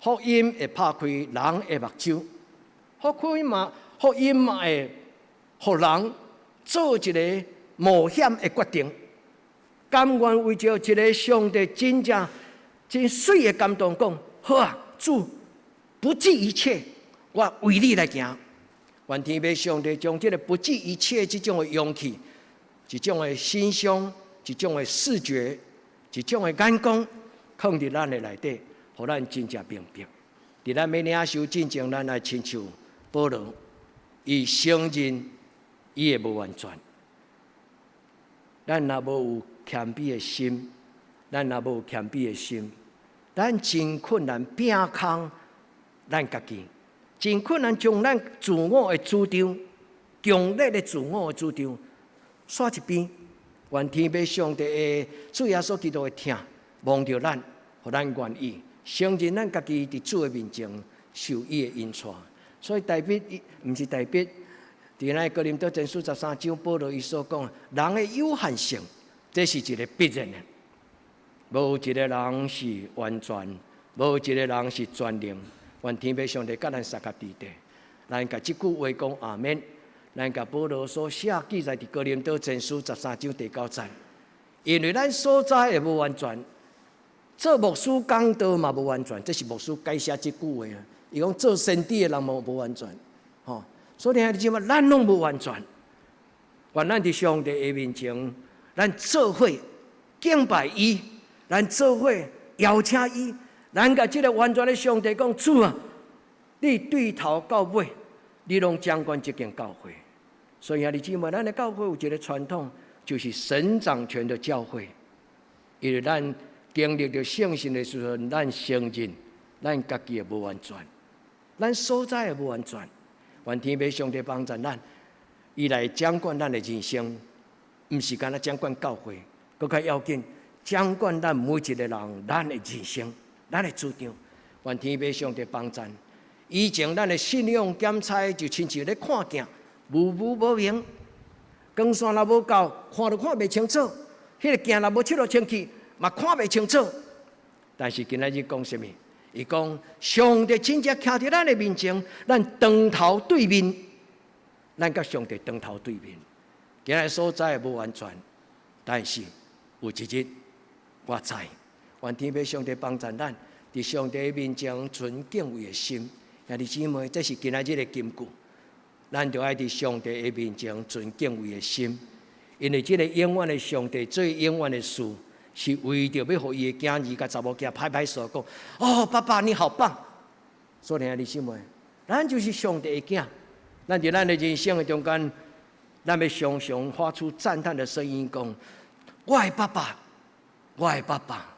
A: 福音會拍開人的目睭，福音嘛會予人做一个冒險的決定，甘願為著一个上帝真正真媠的感動，講好啊，主不計一切，我為你來行。願天父上帝將這个不計一切這種的勇氣，這種的心胸，這種的視覺，一種的眼光，囥佇咱的內底，予咱真正明白。佇咱欲領受進前，咱愛親像保羅，伊承認伊的無完全。咱若無有謙卑的心，咱若無有謙卑的心，咱真困難摒空咱家己，真困難將咱自我的主張，強烈的自我的主張，煞一邊。願天父上帝的主耶穌基督的疼，摸著咱，予咱願意承認咱家己佇主的面前受伊的恩帶。所以大衛，毋是大衛，佇咱哥林多前書13章，保羅伊所講，人的有限性，這是一個必然的。無一個人是完全，無一個人是全能。願天父上帝佮咱相佮佇底，咱共這句話講阿們。咱共保羅所寫記載佇哥林多前書十三章第九節，因為咱所知的無完全，做牧師講道嘛無完全，這是牧師改寫這句話啊。伊講做先知的人無無完全，吼。所以兄弟姊妹，咱攏無完全。願咱佇上帝的面前，咱做伙敬拜伊，咱做伙邀請伊，咱共這個完全的上帝講，主啊，你對頭到尾，你攏掌管這間教會。所以兄弟姊妹，咱的教會有一個傳統，就是神掌權的教會。因為咱經歷著聖神的時陣，咱承認咱家己的無完全，咱所知的無完全。願天父上帝幫助咱，伊來掌管咱的人生，毋是干焦掌管教會，閣較要緊，掌管咱每一個人，咱的人生，咱的主張。願天父上帝幫助。以前咱的信仰檢查就親像咧看鏡，霧霧無明，光線若無夠，看都看袂清楚。彼個鏡若無拭落清氣，嘛看袂清楚。但是今仔日講啥物？伊講上帝真正徛佇咱的面前，咱當頭對面，咱佮上帝當頭對面。今日所知的無完全，但是有一日我知，願天父上帝幫助咱，佇上帝面前存敬畏的心。兄弟姊妹，這是今仔日的金句。咱著愛佇上帝的面前存敬畏的心，因為這個永遠的上帝做永遠的事，是為著欲予伊的囝兒佮查某囝拍拍手講：哦，爸爸你好棒！所以兄弟姊妹，咱就是上帝的囝，咱佇咱的人生的中間，咱欲常常發出讚嘆的聲音，講：我的爸爸，我的爸爸，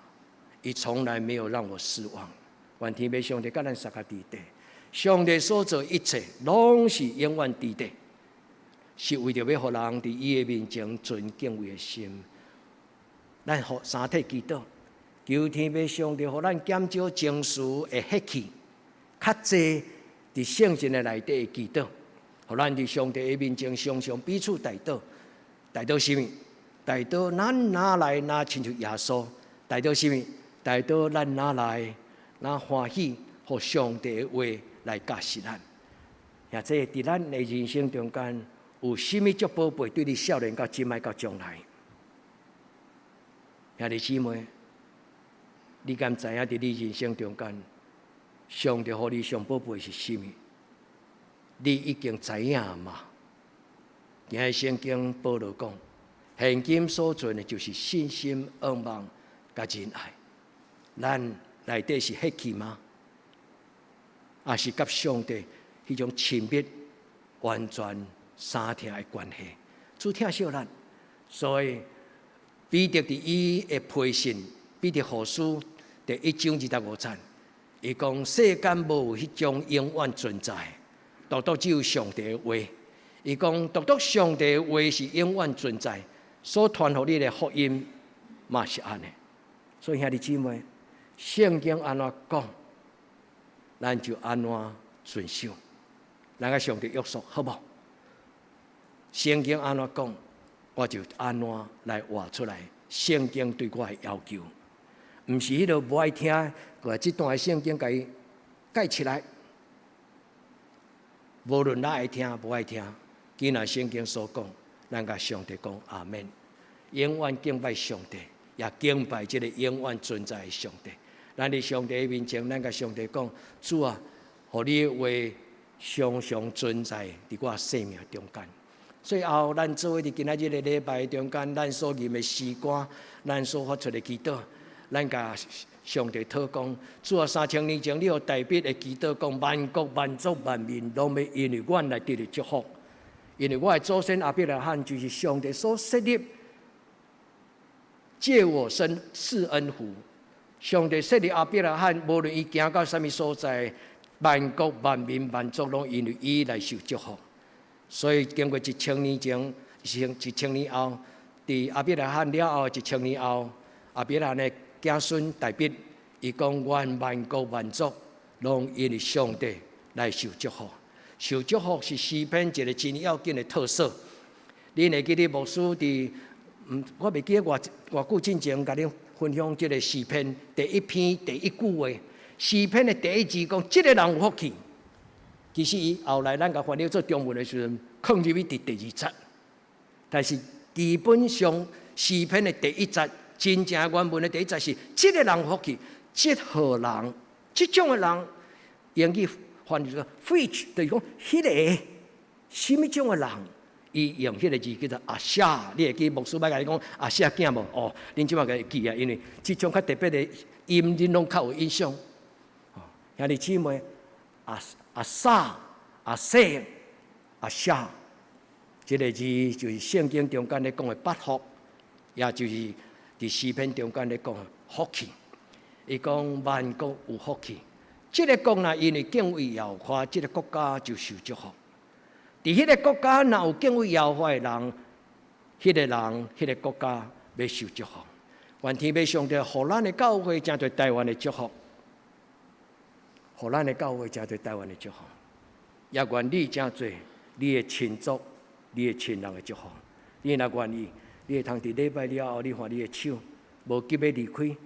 A: 伊從來沒有讓我失望。願天父上帝佮咱相佮佇底。上帝所做一切，攏是永遠佇底，是為著欲予人佇伊的面前存敬畏的心。咱予三體祈禱，求天父上帝予咱減少情緒的血氣，較濟佇聖神的內底的祈禱，予咱佇上帝的面前常常彼此代禱，代禱啥物？代禱咱若來若親像耶穌？代禱啥物？代禱咱若來若歡喜，予上帝的話來教示咱。或者佇咱的人生中間，有啥物足寶貝？對你少年到這擺到將來，兄弟姊妹，你敢知影？佇你人生中間，上帝予你上寶貝是啥物？你已經知影嗎？今日聖經保羅講，現今所存的就是信心、盼望、佮仁愛。咱內底是血氣嗎？抑是佮上帝彼種親密、完全相疼的關係？主疼惜咱，所以彼得佇伊的批信，彼得後書第一章25節，伊講世間無彼種永遠存在，獨獨只有上帝的話。伊講獨獨上帝的話是永遠存在，所傳予你的福音嘛是按呢。所以兄弟姊妹，聖經按怎講，咱就按怎遵守。咱共上帝約束好無？聖經按怎講，我就按怎來活出來。聖經對我的要求，毋是彼個無愛聽，共這段的聖經共伊蓋起來。無論咱愛聽無愛聽，既然聖經所講，咱共上帝講阿們，永遠敬拜上帝，也敬拜這個永遠存在的上帝。咱佇上帝面前，咱共上帝講：主啊，予你的話常常存在佇我生命中間。最後，咱做伙佇今仔日的禮拜中間，咱所吟的詩歌，咱所發出的祈禱，咱共上帝禱講：主啊，3000年前，你予大衛的祈禱講，萬國萬族萬民，攏欲因為阮來得著祝福。因為我的祖先亞伯拉罕就是上帝所設立，借我身賜恩福。上帝設立亞伯拉罕，無論伊行到啥物所在，萬國萬民萬族攏因為伊來受祝福。所以經過一千年前，一千年後，佇亞伯拉罕了後一千年後，亞伯拉罕的子孫大衛，伊講願萬國萬族攏因為上帝來受祝福。受祝福是詩篇一個真要緊的特色。恁會記得牧師佇，我袂記得偌偌久進前，共恁分享這個詩篇第一篇第一句話。詩篇的第一字講，這個人有福氣。其實伊後來咱共翻譯做中文的時陣，囥入去佇第二節。但是基本上詩篇的第一節，真正原文的第一節是：這個人有福氣，這號人，這種的人，英語翻譯做 which，就是講彼个啥物種的人，伊用彼個字叫做阿舍。你會記牧師捌共你講阿舍囝無？哦，恁這擺會記啊，因為這種較特別的音，恁攏較有印象。兄弟姊妹，阿阿撒、阿舍、阿舍，這個字就是聖經中間咧講的八福，也就是佇詩篇中間咧講的福氣。伊講萬國有福氣，這个國若因為敬畏耶和華，這个國家就受祝福。佇彼个國家若有敬畏耶和華的人，彼个人、彼个國家欲受祝福。願天父上帝予咱的教會成做台灣的祝福。予咱的教會成做台灣的祝福，也願你成做你的親族、你的親人的祝福。你若願意，你會通佇禮拜了後，你看你的手無急欲離開，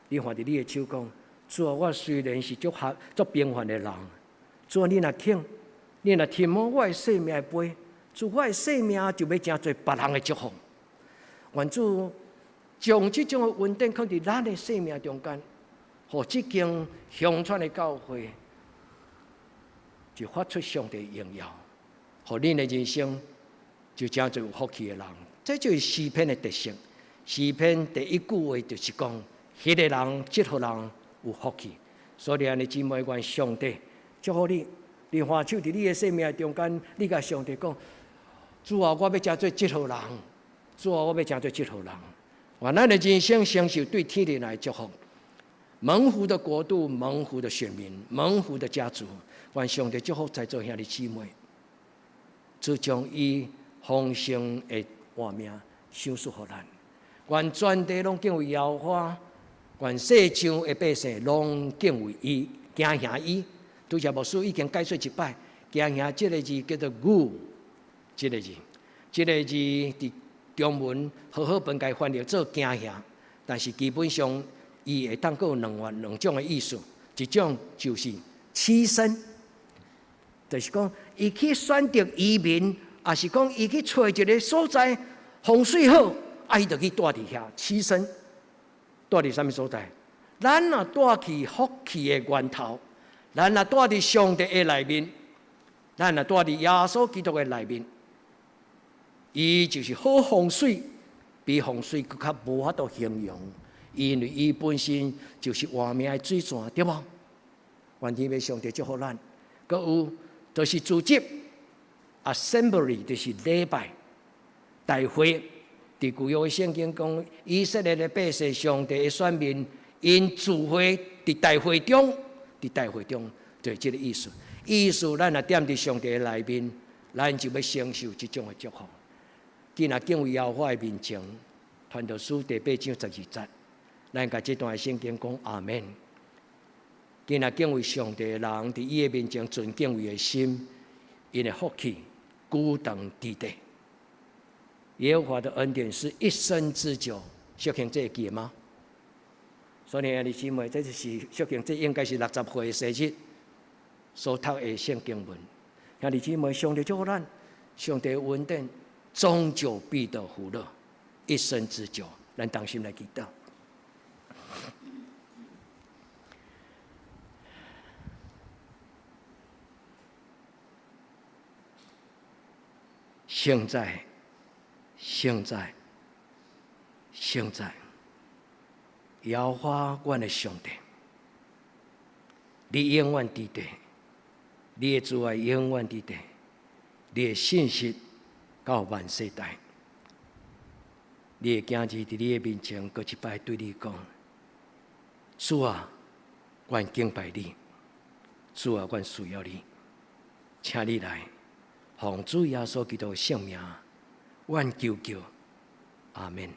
A: 你看著你的手講：主啊，我雖然是足合足平凡的人，主啊，你若肯，你若添滿我的生命的杯，主我的生命就欲成做別人的祝福。願主將這種的恩典放佇咱的生命中間。予這間鄉村的教會，就發出上帝榮耀，予恁的人生就成做有福氣的人。這就是詩篇的特色。詩篇第一句話就是講：彼個人，這號人有福氣。所以，兄弟姊妹，願上帝祝福你。你歡手佇你的生命中間，你共上帝講：主啊，我欲成做這號人。主啊，我欲成做這號人。願咱的人生承受對天靈來的祝福。蒙福的國度，蒙福的選民，蒙福的家族，願上帝祝福在座兄弟姊妹，主將伊豐盛的活命賞賜予咱。願全地攏敬畏耶和華，願世上的百姓攏敬畏伊，驚嚇伊。拄才牧師已經解說一擺，驚嚇這个字叫做惧，這个字，這个字佇中文和合本共翻譯做驚嚇，但是基本上。伊會當閣有兩萬兩種的意思，一種就是棲身，就是講伊去選擇移民，抑是講伊去揣一个所在風水好，啊，伊就去蹛佇遐棲身，蹛佇啥物所在？咱若蹛去福氣的源頭，咱若蹛佇上帝的內面，咱若蹛佇耶穌基督的內面，伊就是好風水，比風水閣較無法度形容。因為伊本身就是活命的水泉，對無？願天父上帝祝福咱。閣有就是組織，assembly 就是禮拜大會。佇舊約的聖經講，以色列的百姓，上帝的選民，𪜶聚會佇大會中，佇大會中，就是這个意思。意思咱若踮佇上帝的內面，咱就欲承受這種的祝福。既若敬畏耶和華的面前，傳道書第八章12節。咱共這段聖經講阿們。今若敬畏上帝的人，佇伊的面前存敬畏的心，𪜶的福氣久長佇地。耶和華的恩典是一生之久，小慶這會記得嗎？所以兄弟姊妹，這就是小慶，這應該是60歲生日所讀的聖經文。兄弟姊妹，上帝祝福咱，上帝的恩典終究必得福樂，一生之久。咱同心來祈禱。聖哉，聖哉，聖哉！耶和華阮的上帝，你永遠佇地，你的慈愛永遠佇地，你的信實到萬世代。你的囝兒佇你的面前，閣一擺對你講：主啊，阮敬拜你；主啊，阮需要你，請你來，奉主耶穌基督的聖名，阮求叫，阿們。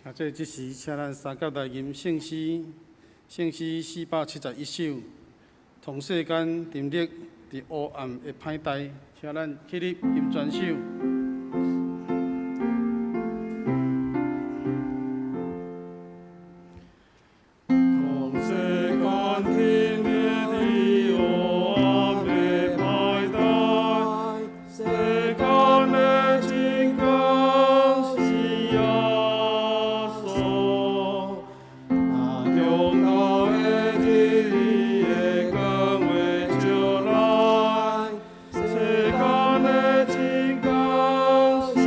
B: 啊，這時，請咱三甲來吟聖詩，聖詩471首，同世間沉溺佇黑暗的歹代，請咱起立吟全首。
C: 世間的真光。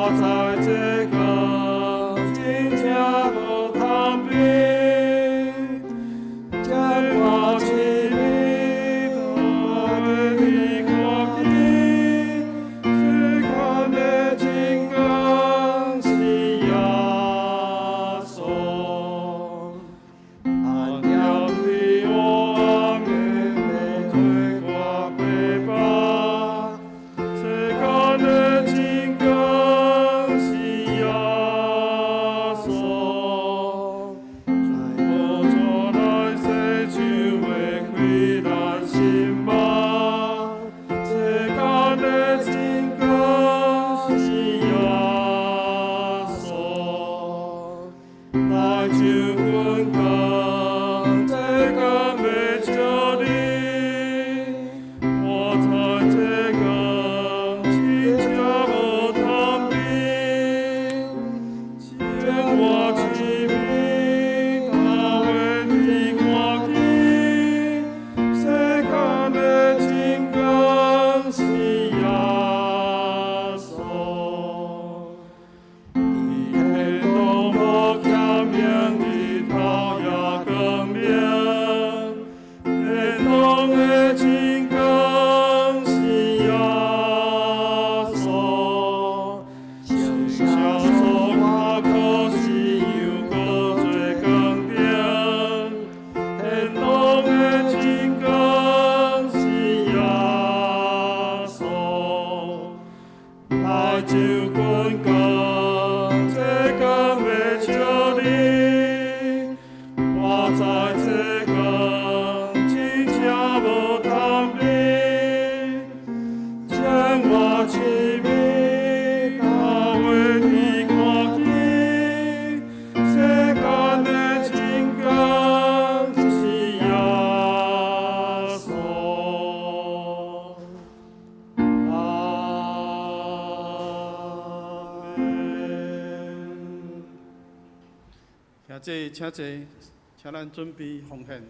C: 我知這個真正無通比，這我痴迷大話你看見，世間的真光是耶穌。暗夜對黑暗的做我陪伴，世間的真光是耶穌。主無紙來洗手會開咱心目，世間的真光是耶穌。來就阮講，這敢袂笑你，我知這個真正無通比，這我痴迷大話你看見，世間的真光是耶穌。伫天堂無欠明，日頭也光明，天堂的真光是耶穌。聖所我可是又閣做光燈，天堂的真光是耶穌。來就阮講，這敢袂笑你，我知這個真正無通比，這我痴迷大話你看見，世間的真光是耶穌。阿門。
B: 兄弟，請坐，請咱準備奉獻。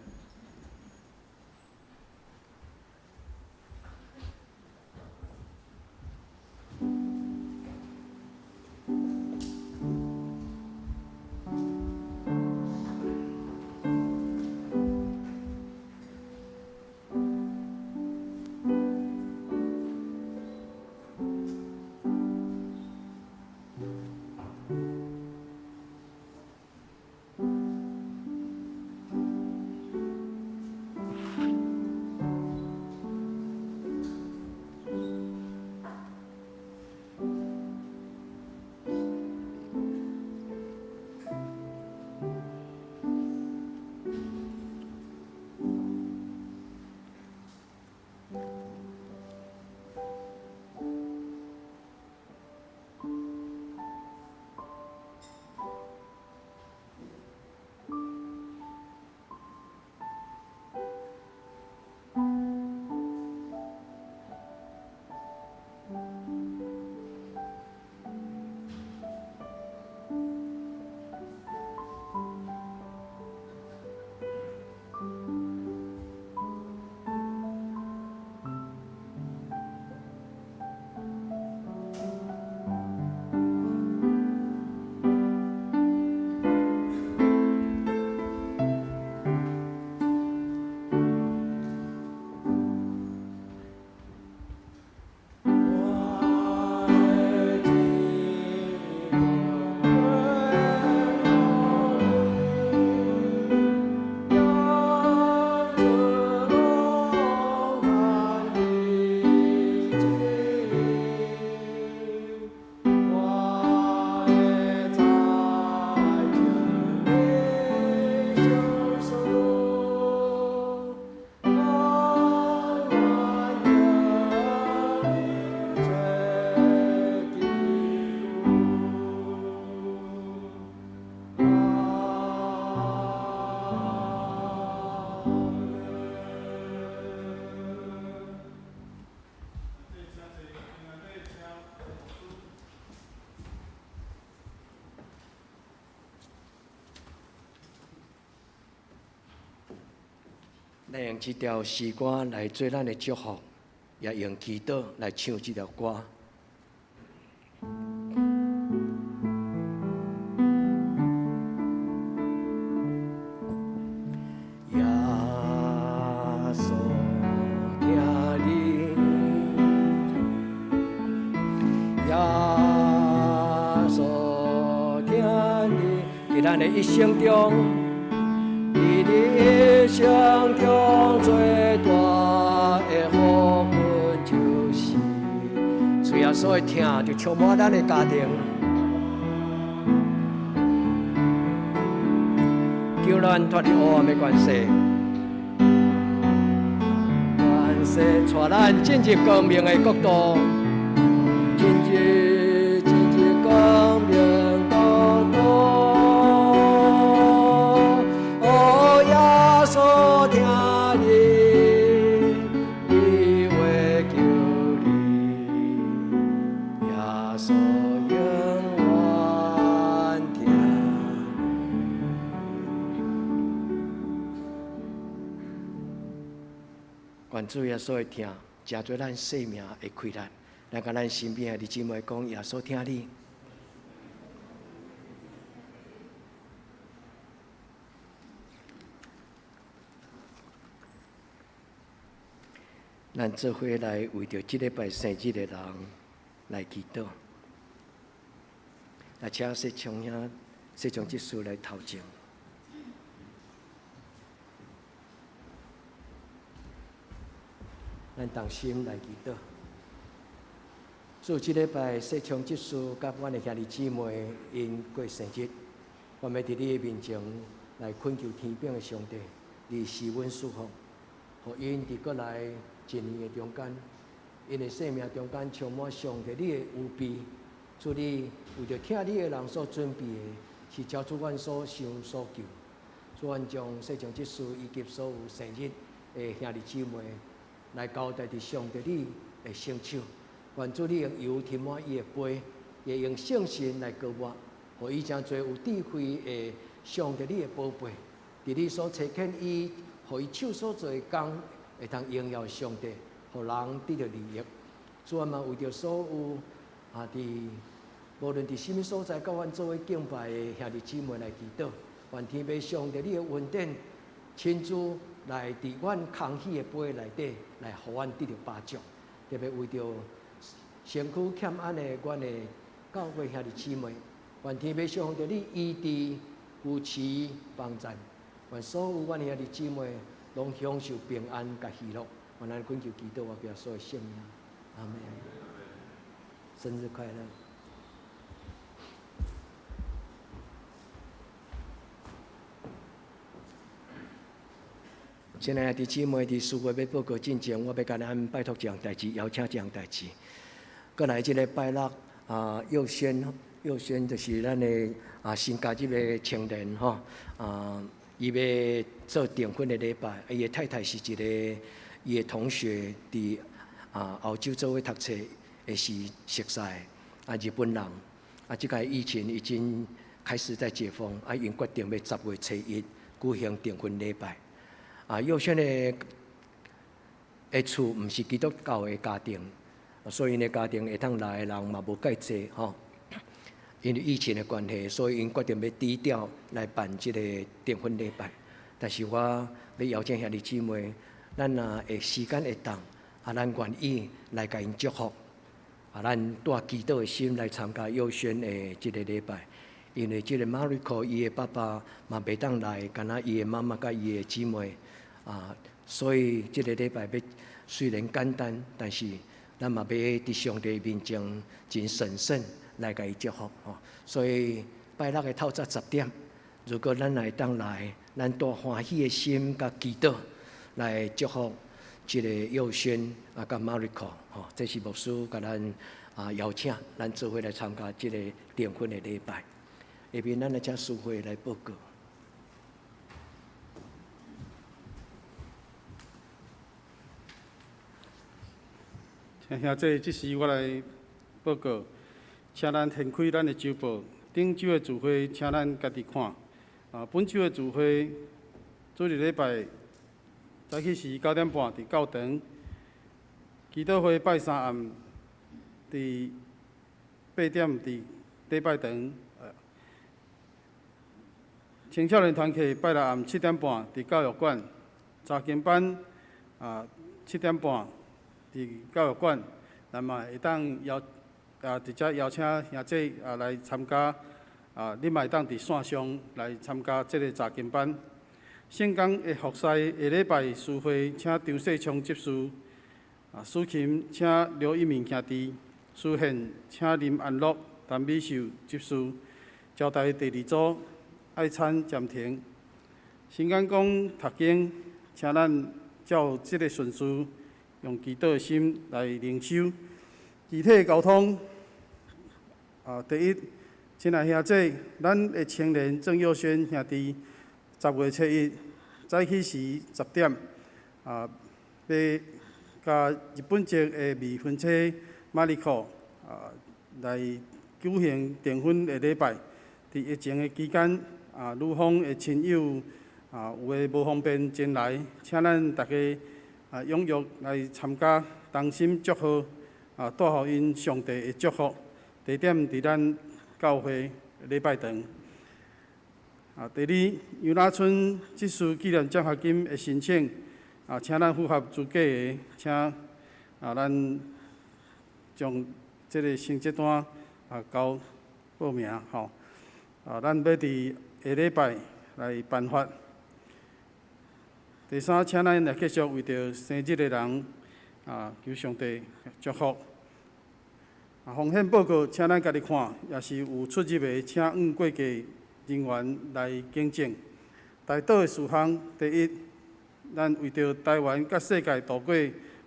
A: 咱用這條詩歌來做咱的祝福，也用祈禱來唱這條歌。穌疼你，佇咱的一生中，佇你一生中最大的福分就是主耶穌的疼，就充滿咱的家庭，救咱脫離黑暗的權勢，權勢帶咱進入光明的國度，進入光明國度。哦，耶穌疼你，你話救你，耶穌永遠疼。願主耶穌的疼，成做咱生命的氣力。來共咱身邊的弟姊妹講，耶穌疼你。咱做伙來為著這禮拜生日的人來祈禱。來，請世聰兄、世聰執事來頭前。咱同心來祈禱。主，這禮拜世聰執事佮阮的兄弟姊妹𪜶過生日，我欲佇你的面前來懇求天頂的上帝，你賜阮祝福，予𪜶佇過來一年的中間，𪜶的生命中間充滿上帝你的預備。主，你為著疼你的人所準備的，是超出阮所想所求。主，阮將世聰執事以及所有生日的兄弟姊妹來交代佇上帝你的聖手。願主你用油塗抹伊的杯，會用聖神來膏抹，予伊成做有智慧的上帝你的寶貝。佇你所差遣伊，予伊手所做的工，會通榮耀上帝，予人得著利益。主啊，嘛為著所有啊，佇無論佇啥物所在，佮阮做伙敬拜的兄弟姊妹來祈禱，願天父上帝你的恩典，親自來佇阮空虛的杯內底，來予阮得著飽足。特別為著身軀欠安的阮的教會兄弟姊妹，願天父上帝你醫治、扶持、幫贊，願所有阮的兄弟姊妹攏享受平安佮喜樂。願咱懇求祈禱，我耶穌的聖名，阿門。生日快樂！親愛的弟姊妹，佇司會欲報告進前，我欲共咱拜託一項代誌，邀請一項代誌。過來這個拜六啊，佑軒，佑軒就是咱的啊新加入的青年吼啊，伊欲做訂婚的禮拜，伊的太太是一個伊的同學，佇啊澳洲做伙讀冊的時熟似的啊日本人，啊這個疫情已經開始在解封，啊𪜶決定欲10月初1舉行訂婚禮拜。啊，佑軒的厝毋是基督教的家庭，所以𪜶的家庭會當來的人嘛無蓋濟吼。因為疫情的關係，所以𪜶決定欲低調來辦這個訂婚禮拜。但是我欲邀請兄弟姊妹，咱若會時間會當，啊，咱願意來共𪜶祝福，啊，咱帶祈禱的心來參加佑軒的這個禮拜。因為這個 Mariko 伊的爸爸嘛袂當來，干焦伊的媽媽佮伊的姊妹啊，所以這個禮拜欲雖然簡單，但是咱嘛欲佇上帝面前真神聖來共伊祝福吼。所以拜六的透早10點，如果咱會當來，咱帶歡喜的心佮祈禱來祝福這個佑軒啊，佮 Mariko 吼，這是牧師共咱啊邀請，咱做伙來參加這個訂婚的禮拜。下面咱來請司會來報告。
B: 請兄弟，這時我來報告，請咱掀開咱的週報，頂週的聚會，請咱家己看。啊，本週的聚會，主日禮拜早起時9點半佇教堂，祈禱會拜三暗佇8點佇禮拜堂。青少年團契拜六暗7點半佇教育館，查經班啊7點半佇教育館，咱嘛會當邀直接邀請兄姐來參加，你嘛會當佇線上來參加這个查經班。聖工的服侍下禮拜司會，請張世聰執事；司琴請劉一鳴兄弟；司獻請林安樂、陳美秀執事。招待第二組愛餐暫停。新講講讀經，請咱照這个順序，用祈禱的心來靈修。具體溝通，第一，親愛兄姐，咱的青年鄭佑軒兄弟，10月7日早起時10點，欲佮日本籍的未婚妻瑪麗可來舉行訂婚的禮拜。佇疫情的期間，女方的親友有的無方便前來，請咱大家踴躍來參加，同心祝賀，帶予𪜶上帝的祝福。地點佇咱教會禮拜堂。第二，楊雅春執事紀念獎學金的申請，請咱符合資格的，請咱將這个成績單交報名吼。咱欲佇下禮拜來頒發。第三，請咱來繼續為著生日的人求上帝祝福。風險報告，請咱家己看，也是有出入的，請按過計人員來更正。代禱的事項，第一，咱為著台灣佮世界度過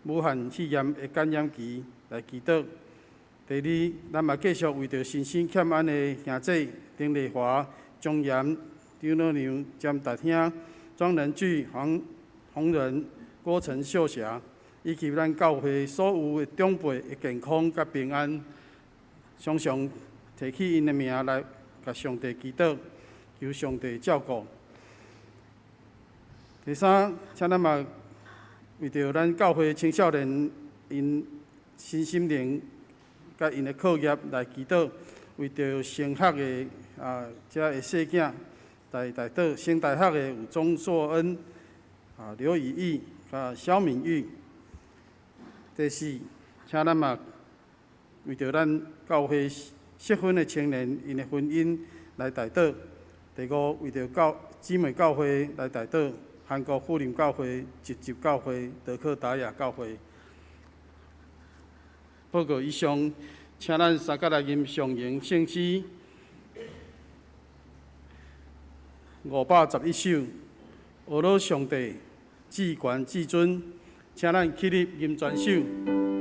B: 武漢肺炎的感染期來祈禱。第二，咱嘛繼續為著身心欠安的兄姐丁麗華、張岩、張老娘、詹達兄、莊仁巨、黃洪仁、郭陳秀霞，以及咱教會所有的長輩的健康佮平安，常常提起𪜶的名來共上帝祈禱，求上帝照顧。第三，請咱嘛為著咱教會青少年𪜶身心靈佮𪜶的課業來祈禱，為著升學的遮的細囝來代禱。升大學的有鍾碩恩、劉以義、佮蕭敏玉。第四，請咱嘛為著咱教會適婚的青年𪜶的婚姻來代禱。第五，為著教姊妹教會來代禱，韓國富林教會、集集教會、德克達雅教會。報告以上，請咱三佮來吟上榮聖詩511首，呵咾上帝至懸至尊，請咱起立吟全首，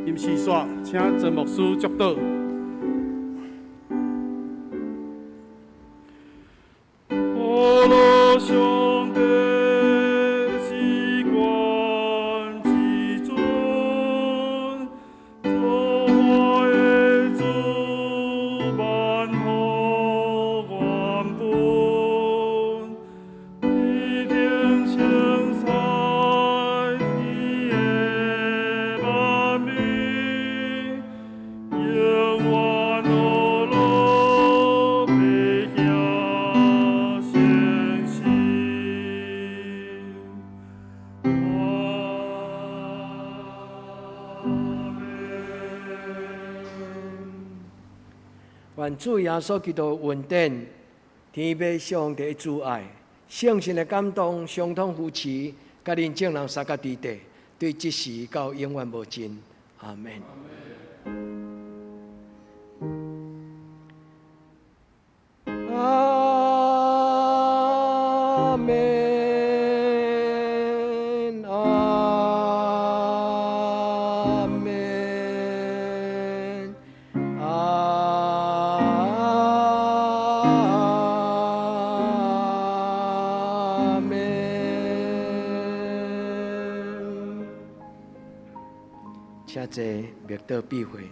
B: 吟詩煞，請曾牧師祝禱。
C: 呵咾上帝至懸至尊，造化的主萬福原本，天頂星彩天的萬物，永遠呵咾白遐誠實。阿們。
A: 願主耶穌基督恩典、天父上帝的慈愛、聖神的感動、相通扶持，佮恁眾人相佮佇底，對這時到永遠無盡。阿們。阿們，阿們，阿們。請坐，默禱閉會。